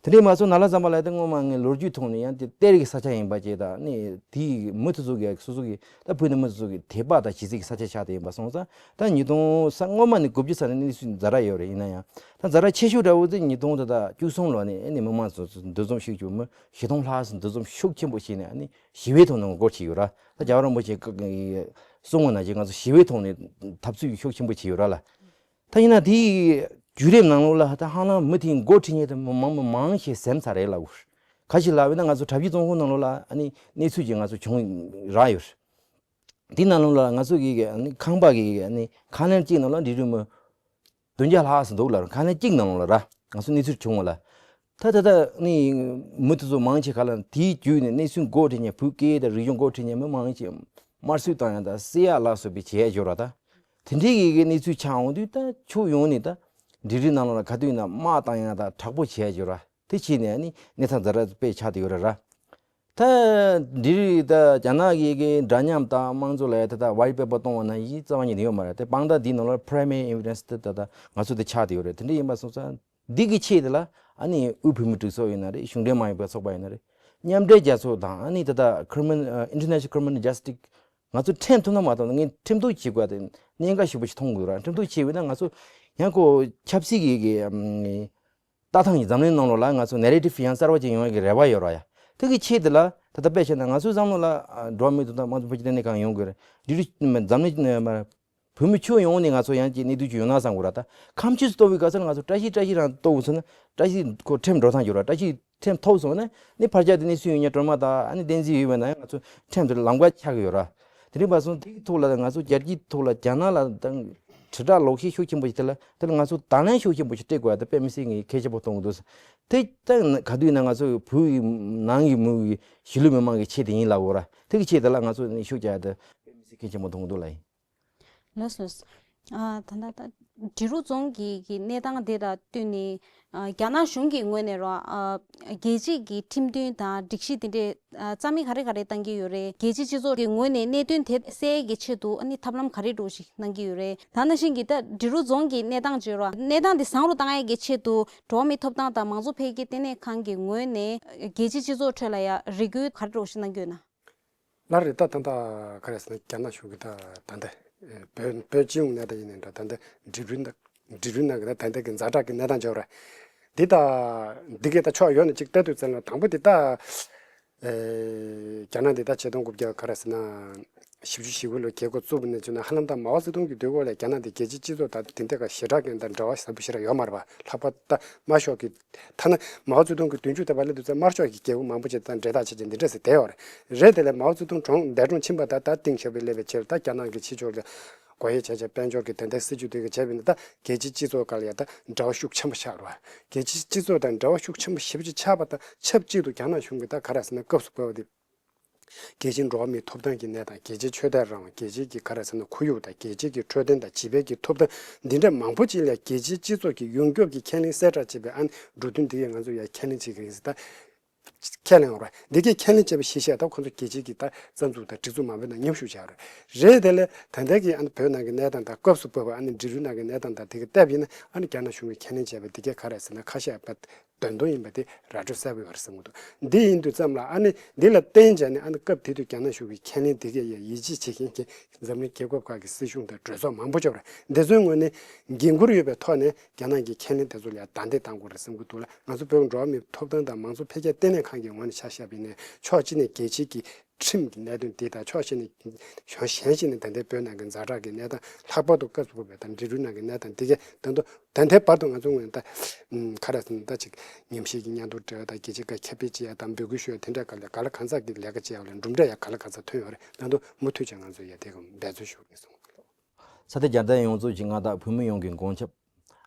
དེ་འདྲས་མ་སོང་ན་ལ་ཙམ་པ་ལ་དེ་སྔོན་མ་ངས་ལོ་རྒྱུས་ཐོག་ནས་ཡང་དེ་གཏེར་གྱི་ས་ཆ་ཡིན་པ་བཅས་དང་ནི་དེའི་མུ་མཐུད་ཚོ་གི་སོ་སོ་གི་ད་བོད་ནས་མུ་མཐུད་ཚོ་གི་དད་པ་དང་གཞི་རྩའི་གི་ས་ཆ་ཆགས་དེ་ཡིན་པ་སོང་ཙང་ད་ཉིས་སྟོང་ས་སྔོན་མ་ནས་དགུ་བཅུ་ཙམ་ནས་གནས་ཚུལ་ཛ་དྲག་ཡོད་རེད། ཡིན་ན་ཡང་ད་ཛ་དྲག་ཆེ་ཤོས་འདྲ་བོ་དེ་ཉིས་སྟོང་དང་བཅུ་གསུམ་ལོ་ནས་ཨ་ནི་མི་མང་ཚོ་འདུ་འཛོམས་ཤུགས་ཆེ་མི་བཞི་སྟོང་ལྷག་ཙམ་འདུ་འཛོམས་ཤུགས་ཆེན་པོ་བྱས་ནས་ཨ་ནི་ཞི་བའི་ཐོག་ནས་ངོ་རྒོལ་བྱས་ཡོད་ར། ད་རྒྱལ་བ་རིན་པོ་ཆེ་གསུང་བ་ནང་བཞིན་ང་ཚོ་ཞི་བའི་ཐོག་ནས་འཐབ་རྩོད་ཤུགས་ཆེན་པོ་བྱས་ཡོད་ར་ལ། ད་ཡིན་ན་དེའི་བརྒྱུད་རིམ་ནང་ལོགས་ལ་ད་ཧ་ལམ་མི་དེའི་མགོ་ཁྲིད་མཁན་དེ་མི་མང་མི་མང་ཞིག་ཟིན་ཚར་རེད་ལབ་དགོས། ག་ཞིག་ལབ་ན་ང་ཚོ་གྲྭ་བཞི་རྫོང་ཁོངས་ནང་ལོགས་ལ་ཨ་ནི་གནས་ཚུལ་ཅིག་ང་ཚོ་བྱུང་རག་ཡོད། དེའི་ནང་ལོགས་ལ་ང་ཚོ་གི་ཨ་ནི་ཁང་པ་གི་ཨ་ནི་ཁང་ལན་གཅིག་ནང་ལ་འབྲི་རུ་མི་བདུན་བརྒྱ་ལྷག་ཙམ་འདུག་ལབ། ཁང་ལན་གཅིག་ནང་ལོགས་ལ་ར་ང་ཚོ་གནས་ཚུལ་བྱུང་བ་ལ། ད་ད་ད་ནི་མི་དེ་ཚོ་མང་ཆེ་ག་ལ་དེའི་བརྒྱུད་ནས་གནས་ཚུལ་མགོ་ཁྲིད་མཁན་བོད་སྐད་དང་རིག་གཞུང་མགོ་ཁྲིད་མཁན་མི་མང་ཆེ་དམར་གསོད་བཏང་ཡ་དང་བསད་ཡ་ལ་སོགས་པའི་བྱས་ཡ་ཡོད་ར། ད་དེ་འདྲའི་གི་གི་གནས་ཚུལ་ཆགས་འོང་དུས་ད་ཕྱོགས་ཡོངས་ནས་ད་འབྲི་རུའི་ནང་ལོགས་ལ་ག་དུས་ཡིན་ན་དམག་བཏང་ཡ་དང་དྲག་པོ་བྱས་ཡ་ཡོད་ར། དེ་བྱས་ནས་ནི་གནས་སྟངས་ཛ་དྲག་དཔེ་ཆགས་བསྡད་ཡོད་ར་ར། ད་འདི་རིགས་ད་རྒྱ་ནག་གི་གི་འདྲ་མཉམ་དང་དམངས་གཙོ་ལ་ད་ད་white paper་གཏོང་བ་ན་ཡིད་རྩ་བ་ཉིད་ནས་ཡོད་མ་རེད། དེ་དཔང་རྟགས་འདི་ནང་ལ་primary evidence་དེ་ད་ད་ང་ཚོ་དེ་ཆགས་བསྡད་ཡོད་རེད། དེ་འདྲ་ཡིན་པ་སོང་ཙང་འདི་གི་ཆེད་དེ་ལ་ཨ་ནི་དབུས་བོད་མིའི་སྒྲིག་འཛུགས་ཡིན་ན་རེད། གཞུང་འབྲེལ་མ་ཡིན་པའི་ཚོགས་པ་ཡིན་ན་རེད། མཉམ་འབྲེལ་རྒྱལ་ཚོགས་དང་ཨ་ནི་ད་ད་criminal international criminal justice་ང་ཚོ་ཁྲིམས་ཐུབ་ན་མ་གཏོགས་ངས་ཁྲིམས་གཏུག་བྱེད་དགོས་ཡ་དེ་གནད་འགག་ཞེ་པོ་ཞིག་མཐོང་དགོས་ར། ཁྲིམས་གཏུག་བྱས་པ་ཡིན་ན་ང་ཚོ་ཡང་ཁོ་ཆབ་སྲིད་ཀྱི་གི་ཨམ། ལྟ་སྟངས་ཀྱི་འཛམ་གླིང་ནང་ལོགས་ལ་ང་ཚོ་narrative་ཡང་གསར་པ་ཅིག་ཡོང་ཡ་གི་རེ་བ་ཡོད་ར་ཡ། དེ་གི་ཆེད་དེ་ལ་ད་ལྟ་དཔེ་བྱས་ན་ང་ཚོའི་བསམ་བློ་ལ་ཨ་འགྲོ་བ་མིའི་ཐོབ་ཐང་དམངས་གཙོ་འཕེལ་རྒྱས་ལྟེ་གནས་ཁང་ཡོང་དགོས་རེད། འདི་རུ་འཛམ་གླིང་ཨ་མ་བོད་མི་ཁྱོན་ཡོངས་ནས་ང་ཚོ་ཡང་ཅིག་གནས་ཚུལ་ཅིག་ཡོང་ན་བསམ་དགོས་ར། ད་ཁམས་ཕྱོགས་སུ་གཏོགས་པའི་སྐབས་སུ་ང་ཚོ་བཀྲ་ཤིས་བཀྲ་ཤིས་རང་གཏོགས་སོང་ན་བཀྲ་ཤིས་ཁོ་ཁྲིམས་འགྲོ་སྟངས་ཡོད་ར། བཀྲ་ཤིས་ཁྲིམས་ཐོབ་སོང་ན་ནི་ཕར་རྒྱག་དེ་ནས་སུ་ཡོད་ཉ་སྒྲོལ་མ་དང་ཨ་ནི་བསྟན་འཛིན་ཡོད་པ་ན་ཡང་ང་ཚོ་ཁྲིམས་དེ་ལམ་ཁ་ཆགས་ཀྱི་ཡོད་ར། དེ་རིང་བར་སོང་དེའི་ཐོག་ལ་ང་ཚོ་རྒྱལ་སྤྱིའི་ཐོག་ལ་རྒྱ་ནག་ལ་དང་དྲིལ་བསྒྲགས་ལོག་ཤེས་ཤུགས་ཆེན་པོ་ཞིག་དེ་ལ་དེ་ལ་ང་ཚོ་དང་ལེན་ཤུགས་ཆེན་པོ་ཞིག་སྤྲད་དགོས་ཡ་དེ་དཔེ་མི་སྲིད་ངས་གལ་ཆེན་པོ་མཐོང་གི་འདུག་དེ་ལྟ་ག་དུས་ཡིན་ན་ང་ཚོ་བོད་ཡི་ནང་གི་མི་གི་གཞིས་ལུས་མི་མང་གི་ཆེད་དེ་ཡིན་ལབ་དགོས་ར། དེ་གི་ཆེད་དེ་ལ་ང་ཚོ་ནས་ཤུགས་རྒྱག་ཡ་དེ་དཔེ་མི་སྲིད་གལ་ཆེན་པོ་མཐོང་གི་འདུག་ལ་ཡིན། ལགས་སོ། ཨ་ད་ལྟ་ད་འབྲི་རུ་རྫོང་གི་གི་གནས་སྟངས་དེ་དང་བསྟུན་ནས་ཨ་རྒྱ་ནག་གཞུང་གི་ངོས་ནས་རོ་ཨ་རྒྱལ་སྤྱིའི་གི་ཁྲིམས་མཐུན་དང་སྒྲིག་གཞི་དེ་འདྲས་ཨ་རྩ་མེད་ག་རེ་ག་རེ་བཏང་གི་ཡོད་རེད། རྒྱལ་སྤྱིའི་སྤྱི་ཚོགས་ཀྱི་ངོས་ནས་གནད་དོན་དེ་སེལ་གྱི་ཆེད་དུ་ཨ་ནི་ཐབས་ལམ་ག་རེ་འདྲ་བོ་ཞིག་གནང་གི་ཡོད་རེད། ད་ནང་བཞིན་གྱི་ད་འབྲི་རུ་རྫོང་གི་གནས་སྟངས་བརྗོད་རོ་གནས་སྟངས་དེ་བཟང་རུ་བཏང་ཡས་ཀྱི་ཆེད་དུ་འགྲོ་བ་མིའི་ཐོབ་ཐང་དང་མང་གཙོ་འཕེལ་རྒྱས་ལྟེ་གནས་ཁང་གི་ངོས་ནས་རྒྱལ་སྤྱིའི་སྤྱི་ཚོགས་ཁྲོད་ལ་ཡ་རེ་སྐུལ་ག་རེ་འདྲ་བོ་ཞིག་གནང་གི་ཡོད་ན། ལར་རེ་ད་ད་ད་ག་རེ་ཟེར་ན་རྒྱ་ནག་གཞུང་གི་ད་ད་ད་བོད་བོད་སྤྱི་ཡོངས་གནས་སྟངས་ཡིན་ནའི་འདྲ། ད་ད་འབྲི་རུའི་ནང་འབྲི་རུའི་ནང་གི་ད་ད་ད་གི་ཛ་དྲག་གི་གནས་སྟངས་འབྱོར་ར། འདི་ད་འདི་གའི་ད་ཕྱོགས་ཡོད་ནས་གཅིག་ལྟ་དུས་ཙམ་ལ་དང་པོ་འདི་ད་རྒྱ་ནག་འདི་ད་ཆིག་སྟོང་དགུ་བརྒྱ་ག་རེ་ཟེར་ན་བཞི་བཅུ་ཞེ་དགུ་ལོ་རྒྱལ་ཁབ་བཙུགས་པ་ནས་བྱུང་ན་ཧ་ལམ་ད་མའོ་ཙེ་ཏུང་གི་དུས་འཁོར་ལ་རྒྱ་ནག་འདི་རྒྱལ་སྤྱིའི་སྤྱི་ཚོགས་དང་དེ་འདྲ་ག་ཞེ་དྲག་གི་ད་འབྲེལ་བ་ཟབ་པོ་ཞེ་དྲག་ཡོད་མ་རེད་པ། ལྷག་པར་ད་དམར་ཤོག་གི་ཐ་ན་མའོ་ཙེ་ཏུང་གི་དུས་མཇུག་དེ་བར་སླེབས་དུས་ཙམ་དམར་ཤོག་གི་རྒྱལ་ཁབ་མང་པོ་ཅིག་དང་འབྲེལ་ཐག་ཆོད་ཅིག་འདི་འདྲ་ཟེར་བསྡད་ཡོད་རེད། རེད་དེ་ལས་མའོ་ཙེ་ཏུང་གྲོངས་འདས་གྲོངས་ཕྱིན་པ་ད་ད་ཏིང་ཞའོ་ཕིང་སླེབས་པའི་ཕྱིར་ད་རྒྱ་ནག་གི་ཕྱི་ཕྱོགས་ལ་སྒོ་དབྱེ་བྱས་བྱས་དཔལ་འབྱོར་གྱི་དེ་འདྲའི་སྲིད་ཇུས་དེ་ག་བྱས་པ་ཡིན་ན་ད་རྒྱལ་སྤྱིའི་སྤྱི་ཚོགས་སྒང་ལ་ཡ་ད་འབྲེལ་བ་ཤུགས་ཆེན་པོ་ཆགས་རེད་བ། རྒྱལ་སྤྱིའི་སྤྱི་ཚོགས་དང་འབྲེལ་བ་ཤུགས་ཆེན་པོ་ཞེ་པོ་ཅིག་ཆགས་པ་དང་ཆབས་ཅིག་ཏུ་རྒྱ་ནག་གཞུང་གིས་ད་ག་རེ་ཟེར་ན་སྐབས་སུ་བབས་པ་དེ། རྒྱལ་སྤྱིའི་འགྲོ་བ་མིའི་ཐོབ་ཐང་གི་གནས་སྟངས། རྒྱལ་སྤྱིའི་ཆོས་དད་རང་དབང། རྒྱལ་སྤྱིའི་གི་ག་རེ་ཟེར་ན་ཁོར་ཡུག་དང་། རྒྱལ་སྤྱིའི་གི་འཕྲོད་བསྟེན་དང་། བྱིས་པའི་གི་ཐོབ་ཐང་། འདི་འདྲ་མང་པོ་ཅིག་ལ་རྒྱལ་སྤྱིའི་སྤྱི་ཚོགས་ཀྱི་ཡོངས་ཁྱབ་ཀྱི་ཁས་ལེན་གསལ་བསྒྲགས་བྱས་པའི་ཨ་ནི་འབྲུ་དོན་འདི་གས་ང་ཚོ་ཡ་ཁས་ལེན་བྱེད་ཀྱི་ཡིན་ཟེར་ད་ཁས་ལེན་འོང་ར། འདི་གས་ཁས་ལེན་བྱས་པ་ཤེས་བྱས་ད་ཁོ་ཚོ་རྒྱལ་སྤྱིའི་གི་ད་རྩ་འཛུགས་དང་སྒྲིག་འཛུགས་མང་པོའི་ནང་མཉམ་ཞུགས་བྱས་རེད། རེད་དེ་ལས་ད་ལྟ་གི་ཨ་ནི་བོད་ནང་གི་གནས་སྟངས་དང་སྐབས་སུ་བབས་པ་ཨ་ནི་འབྲི་རུའི་ནང་གི་གནས་སྟངས་དང་དེ་གས་བལྟས་པ་ཡིན་ན་ཨ་ནི་རྒྱ་ནག་གཞུང་གིས་ཁས་ལེན་བྱས་པ་འདི་གས་ག་རེ་ཟེར་ན་ཁ་ཤས་པ། དོན་དུ་ཡིན་པ་དེ་ར་སྤྲོད་གསལ་པོ་ཡོད་རེད་བསམ་གྱི་འདུག་འདི་ཡིན་དུས་ཙམ་ལ་ཨ་ནི་འདི་ལ་བརྟེན་བྱས་ནས་ཨ་ནི་སྐབས་དེ་དུས་རྒྱ་ནག་གཞུང་གིས་ཁས་ལེན་དེ་གས་ཡ་ཡིད་ཆེས་བྱེད་མཁན་གྱི་འཛམ་གླིང་རྒྱལ་ཁབ་ཁག་གི་སྲིད་གཞུང་དང་གྲོས་ཚོགས་མང་པོ་ཅིག་ཡོད་རེད། འདི་ཚོའི་ངོས་ནས་འགན་འཁུར་ཡོད་པའི་ཐོག་ནས་རྒྱ་ནག་གི་ཁས་ལེན་དེ་ཚོ་ལ་ཡ་དང་དེ་བཏང་དགོས་རེད་བསམ་གྱི་འདུག་ལ། ང་ཚོ་བོད་འགྲོ་བ་མིའི་ཐོབ་ཐང་དང་མང་གཙོ་འཕེལ་རྒྱས་ལྟེ་གནས་ཁང་གི་ངོས་ནས་ཆ་བཞག་པ་ཡིན་ན་ཕྱོགས་གཅིག་ནས་རྒྱལ་སྤྱིའི་གི་ཁྲིམས་ཀྱི་གནད་དོན་འདི་དང་ཕྱོགས་གཞན་ནས་ཕྱོགས་གཞན་ཞིག་ནས་ད་ལྟའི་བོད་ནང་གི་ཛ་དྲག་གི་གནས་སྟངས། ལྷག་པར་དུ་སྐབས་སུ་བབས་པའི་ད་འབྲི་རུའི་ནང་གི་གནས་སྟངས་འདི་གས་ད་དུང་ད་ལྟའི་བར་དུ་ང་ཚོ་ངོས་ནས་ད་ག་རེ་ཟེར་ན་ད་ཅིག་ཉམས་ཞིབ་ཀྱི་སྙན་ཐོ་སྤྲད་ཡ་དང་རྒྱལ་སྤྱིའི་ཁ་ཁྱབ་སྤེལ་བྱེད་ཡ་དང་འབོད་སྐུལ་ཞུ་ཡ་དེ་འདྲ་ག་ལ་ག་ལ་གང་ཟག་གི་ལས་ཀ་བྱེད་ཡ་ལ་གྲུབ་འབྲས་ཡ་ག་ལ་གང་ཟག་ཐོན་ཡོད་རེད། ད་དུང་མུ་མཐུད་ཀྱང་ང་ཚོ་ཡ་དེ་ག་འབད་རྩོལ་ཞུ་གི་སོང་། ས་དེ་རྒྱལ་དར་ཡོངས་རྫོགས་ཀྱི་མངའ་བདག་བོད་མི་ཡོངས་ཀྱི་མགོན་སྐྱབས།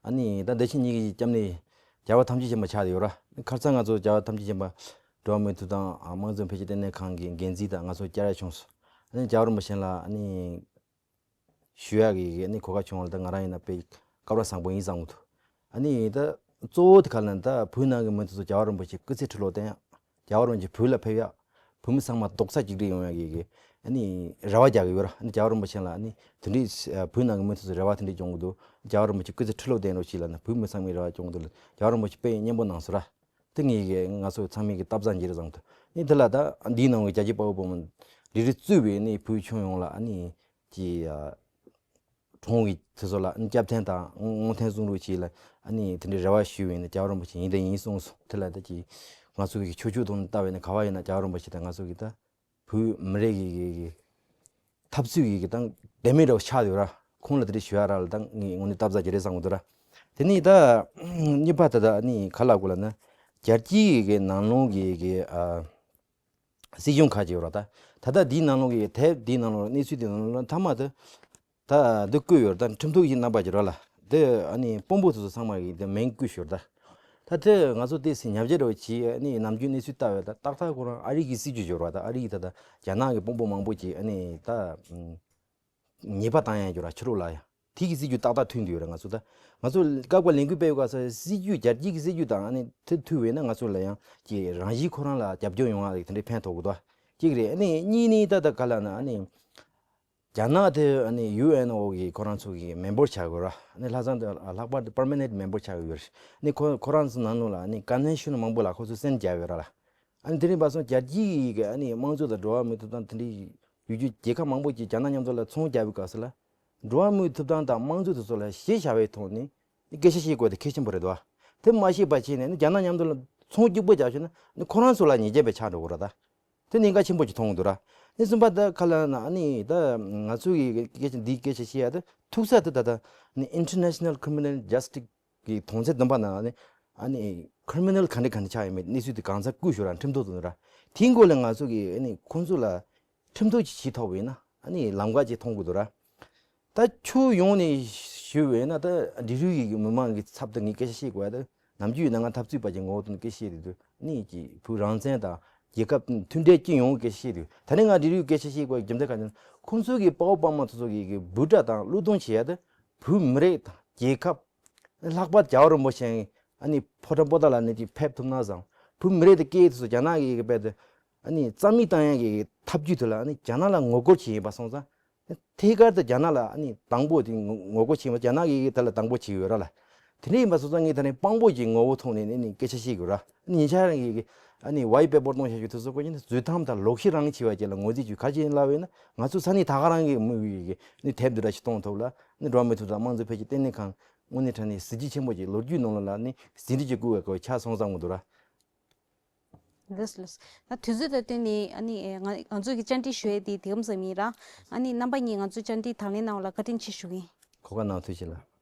ཨ་ནི་ད་བདེ་ཆེན་གཉིས་ཀྱི་སྐྱབས་གནས་རྒྱལ་བ་ཐམས་ཅད་མཁྱེན་པ་ཆགས་ཡོད་ར། ཁ་སང་ང་ཚོ་རྒྱལ་བ་ཐམས་ཅད་མཁྱེན་པ་འགྲོ་བ་མིའི་ཐོབ་དང་དམངས་གཙོ་འཕེལ་རྒྱས་ལྟེ་གནས་ཁང་གི་འགན་འཛིན་དང་ང་ཚོ་བཅར་ཡ་བྱུང་སོང་། ཨ་ནི་རྒྱལ་བ་རིན་པོ་ཆེ་ལ་ཨ་ནི་ཞུ་ཡ་གི་ཨ་ནི་གོ་སྐབས་བྱུང་བ་ལ་ད་ང་རང་ཡིན་ན་དཔེ་སྐབས་ར་བཟང་པོ་ཡིན་བསམ་གྱི་འདུག་ཨ་ནི་ད་གཙོ་བོ་དེ་ག་ལ་ད་བོད་ནང་གི་མི་དེ་ཚོ་རྒྱལ་བ་རིན་པོ་ཆེ་སྐུ་ཚེ་ཁྲི་ལོ་བརྟན་ཡ། རྒྱལ་བ་རིན་པོ་ཆེ་བོད་ལ་ཕེབས་ཡ། བོད་མི་ཚང་མ་རྡོག་རྩ་གཅིག་སྒྲིལ་ཡོང་ཡ་གི་གི་ཨ་ནི་རེ་བ་རྒྱག་གི་ཡོད་ར། ཨ་ནི་རྒྱལ་བ་རིན་པོ་ཆེ་ལ་ཨ་ནི་དེ་འདྲའི་ཨ་བོད་ནང་གི་མི་དེ་ཚོ་རེ་བ་དེ་འདྲའི་སྐྱོང་གི་འདུག་རྒྱལ་བ་རིན་པོ་ཆེ་སྐུ་ཚེ་ཁྲི་ལོ་བརྟན་རོགས་གྱིས་ལབ་ན་བོད་མི་ཚང་མས་རེ་བ་སྐྱོང་གི་འདུག་རྒྱལ་བ་རིན་པོ་ཆེ་དཔེ་སྙན་པོ་གནང་སོང་ར། དེ་ངས་གི་ང་ཚོ་ཚང་མས་གི་སྟབས་བཟང་བྱེད་རེ་བཟང་འདུག་ཨ་ནི་དེ་ལ་ད་འདིའི་ནང་གི་རྒྱལ་གཅེས་དཔའ་བོ་དཔའ་མོ་རེ་རེ་གཙོས་པའི་ཨ་ནི་བོད་ཁྱོན་ཡོངས་ལ་ཨ་ནི་ཀྱི་ཨ་གྲོངས་ཀྱི་དེ་ཚོ་ལ་སྐྱབས་ཐན་དང་སྔོན་ཐོན་སྲུང་རོགས་བྱེད་ལ་ཨ་ནི་དེ་འདྲའི་རེ་བ་ཞུས་པ་ཡིན་ན་རྒྱལ་བ་རིན་པོ་ཆེ་ཡིན་དང་ཡིན་གསུངས་སོང་། དེ་ལ་ད་ཀྱི་ང་ཚོ་གི་ཆོས་ཕྱོགས་ཐོག་ནས་ལྟ་བས་ན་ག་བ་ཡིན་ན་རྒྱལ་བ་རིན་པོ་ཆེ་དང་ང་ཚོ་གི་ད་བོད་མི་རིགས་ཀྱི་གི་གི་འཐབ་རྩོད་ཀྱི་གི་ད་ལྡེ་མིག་འདྲ་བོ་ཆགས་ཡོད་ར། ཁོང་ལ་དེ་འདྲ་ཞུ་ཡ་ར་ལ་ད་ངས་དངོས་གནས་སྟབས་བཟང་གི་རེད་བསམ་གི་འདུག་ར། དེ་ནས་ད་གཉིས་པ་ད་ད་ཨ་ནི་ག་ལ་དགོས་ལ་ན་རྒྱལ་སྤྱིའི་གི་གི་ནང་ལོགས་ཀྱི་གི་ཨ། སྲིད་གཞུང་ཁག་ཅིག་ཡོད་རེད་ད། ད་ལྟ་འདིའི་ནང་ལོགས་ཀྱི་དེབ་འདིའི་ནང་ལོགས་གནས་ཚུལ་འདིའི་ནང་ལོགས་མཐའ་མ་དེ་ད་འདི་བཀོད་ཡོད་རེད་ད། ཁྲིམས་ཐོག་གི་རྣམ་པ་ཅིག་རེད་ལ། དེ་ཨ་ནི་དཔོན་པོ་དེ་ཚོ་ཚང་མ་གི་དེ་མིང་བཀོད་ཞོར་ད། ད་དེ་ང་ཚོ་དེ་སྲིད་ཉམས་བརྒྱ་འདྲ་བོ་བྱས་ཨ་ནི་ནམ་རྒྱུན་གནས་ཚུལ་ལྟ་བས་ད་ཏག་ཏག་ཁོ་རང་ཨ་རི་གི་སྲིད་ཇུས་ཡོད་རེད་ད། ཨ་རི་གི་ད་ད་རྒྱ་ནག་གི་དཔོན་པོ་མང་པོ་ཅིག་ཨ་ནི་ད། ཉེས་པ་བཏང་ཡང་རྒྱུ་ར་ཕྱི་རོལ་ལ་ཡང་ དེ་གི་སྲིད་ཇུས་ཏག་ཏག་མཐུན་དུ་ཡོད་རེད། ང་ཚོ་ད་ང་ཚོ་སྐབས་འགའ་ལས་འགུལ་སྤེལ་ཡོད་ག་ས་སྲིད་ཇུས་རྒྱལ་སྤྱི་གི་སྲིད་ཇུས་དང་ཨ་ནི་དེ་མཐུན་པས་ན་ང་ཚོ་ལ་ཡང་ཅིག་རང་བཞིན་ཁོ་རང་ལ་རྒྱབ་སྐྱོར་ཡོང་བ་རེད། དེ་འདྲའི་ཕན་ཐོགས་གི་འདུག་གཅིག་རེད། ཨ་ནི་གཉིས་ནི་ད་ད་ག་ལ་ན་ཨ་ནི་རྒྱ་ནག་དེ་ཨ་ནི་ཡུ་ཨེན་ཨོ་གི་ཁོ་རང་ཚོ་གི་མེམ་བར་ཆགས་དགོས་ར། ཨ་ནི་ལྷག་བསམ་དེ་ལྷག་པར་དུ་པར་མ་ནེན་ཊི་མེམ་བར་ཆགས་དགོས་རེད། ཨ་ནི་ཁོ་ཁོ་རང་ཚོ་ནང་ལོགས་ལ་ཨ་ནི་ཀོན་ཝེན་ཤན་མང་པོ་ལ་ཁོ་ཚོ་སེན་རྒྱག་ཡོད་ར་ལ། ཨ་ནི་དེ་རིང་བར་སོང་རྒྱལ་སྤྱི་གི་ཨ་ནི་དམངས་གཙོ་དང་འགྲོ་བ་མིའི་ཐོབ་ཐང་དེ་འདྲའི་ཡོད་རྒྱུ་རྒྱལ་ཁབ་མང་པོ་ཅིག་རྒྱ་ནག་མཉམ་དུ་ལ་ཚོང་རྒྱག་པའི་སྐབས་སུ་ལ། འགྲོ་བ་མིའི་ཐོབ་ཐང་དང་དམངས་གཙོ་དེ་ཚོ་ལ་གཞི་བཞག་པའི་ཐོག་ནས་སྐད་ཆ་བཤད་དགོས་དེ་གལ་ཆེན་པོ་རེད་དོ། དེ་མ་བཤད་པ་བྱས་ནས་ནི་རྒྱ་ནག་མཉམ་དུ་ལ་ཚོང་སྐྱུག་པོ་རྒྱག་ཤེས་ན་ནི་ཁོ་རང་ཚོ་ལ་ཉེས་ཅན་པའི་ཆགས་འགྲོ་གི་རེད་ད། དེ་གནད་འགག་ཆེན་པོ་ཅིག་མཐོང་གི་འདུག་ར། ནི་གསུམ་པ་ད་ག་ལ་ན་ཨ་ནི་ད་ང་ཚོ་གི་སྐད་ཆ་འདིའི་སྐད་ཆ་བཤད་ཡ་ད་ཐུག་ས་དེ་ད་ད་ནི་International Criminal Justice གི་དོན་ཚན་བདུན་པ་ནང་ནི་ཨ་ནི་ཁི་རི་མི་ནལ་ག་འདྲ་ག་འདྲ་ཆགས་ཡོད་མེད་གནས་ཚུལ་དེ་གང་ས་བཀོད་ཞོར་ར་ཁྲིམས་ཐོག་ཏུ་འདུག་ར། དེའི་མགོ་ལ་ང་ཚོ་གི་ཨ་ནི་ཁོང་ཚོ་ལ་ཁྲིམས་ཐོག་ཅིག་བྱེད་ཐུབ་པ་ཡིན་ན་ཨ་ནི་ལམ་ཁ་ཅིག་མཐོང་གི་འདུག་ར། ད་ཁྱོན་ཡོངས་ནས་ཞུས་པ་ཡིན་ན་ད་འབྲི་རུ་ཡི་མི་མང་གི་ཚབ་ཏུ་ངས་སྐད་ཆ་བཤད་དགོས་ཡ་ད་ནམ་རྒྱུན་ཡིན་ན་ང་འཐབ་རྩོད་པ་ཅིག་ངོ་བོ་དང་སྐད་ཆ་བཤད་དུས་ནི་ཀྱི་བོད་རང་བཙན་དང་རྒྱལ་ཁབ་མཐུན་འབྲེལ་སྤྱི་ཡོངས་སྐད་ཆ་བཤད་དུས་ད་ནི་ང་འབྲི་རུ་ཡི་སྐད་ཆ་བཤད་དགོས་ཡ་རྒྱུ་མཚན་ག་ཅི་ན་ཁོང་ཚོ་གི་དཔའ་བོ་དཔའ་མོ་དེ་ཚོ་གི་གི་འབོད་སྒྲ་དང་བློས་གཏོང་བྱེད་ཡ་ད་བོད་མི་རིགས་དང་རྒྱལ་ཁབ། ལྷག་པར་རྒྱལ་བ་རིན་པོ་ཆེ་ཨ་ནི་ཕོ་བྲང་པོ་ཏ་ལ་ནི་ཅིག་ཕེབས་ཐུབ་ན་བཟང་། བོད་མི་རིགས་དེ་སྐད་དེ་ཚོ་རྒྱ་ནག་གི་གི་རྦད་དེ་ཨ་ནི་རྩ་མེད་བཏང་ཡ་གི་ཐབས་ཇུས་དེ་ལ་ཨ་ནི་རྒྱ་ནག་ལ་ངོ་རྒོལ་བྱེད་ཡིན་པ་སོང་ཙང་། ཐད་ཀར་དུ་རྒྱ་ནག་ལ་ཨ་ནི་དང་པོ་དེ་ངོ་ངོ་རྒོལ་བྱེད་ཡིན་པ་རྒྱ་ནག་གི་གི་དེ་ལ་དང་པོ་བྱེད་ཡོད་ར་ལ། དེ་འདྲ་ཡིན་པ་སོང་ཙང་ངས་ད་ནི་དཔང་པོ་གི་ངོ་བོ་ཐོག་ནས་ནི་ནི་སྐད་ཆ་བཤད་དགོས་ར། ཨ་ནི་ཉེ་ཆར་གི་གི་ཨ་ནི་ཝའི་པེ་པར་གཏོང་བྱ་རྒྱུ་དེ་ཚོ་ཀོ་ཅི་ནི་རྫུན་གཏམ་དང་ལོག་ཤེས་རང་བྱེད་པ་ཅིག་ལ་ངོས་འཛིན་བྱེད་ག་ཅི་ཡིན་ལབ་པ་ཡིན་ན་ང་ཚོ་ས་གནས་ད་ག་རང་གི་མི་བི་གི་ནི་དེབ་འདི་འདྲ་ཞིག་གཏོང་ཐུབ་ལ་ནི་འགྲོ་བ་མི་ཐུབ་དང་དམངས་གཙོ་འཕེལ་རྒྱས་ལྟེ་གནས་ཁང་དངོས་གནས་དྲང་གནས་གཟི་བརྗིད་ཆེན་པོ་ཅིག་ལོ་རྒྱུས་ནང་ལ་ལ་ནི་ཟིན་བྲིས་ཅིག་བསྐུར་བའི་སྐབས་ཆགས་སོང་བསམ་གི་འདུག་ར། ལགས་ལགས། ད་དུས་ཚོད་དང་བསྟུན་ནས་ཨ་ནི་ཨེ་ང་ང་ཚོས་ཀྱི་བཅར་འདྲི་ཞུ་ཡས་དེ་དེ་གམ་ཙམ་ཡིན་ར། ཨ་ནི་རྣམ་པ་གཉིས་ང་ཚོའི་བཅར་འདྲི་དང་ལེན་གནང་བ་ལ་བཀའ་དྲིན་ཆེ་ཞུ་གི་ཡིན། གོ་སྐབས་གནང་བ་ཐུགས་རྗེ་ཆེ་ལགས།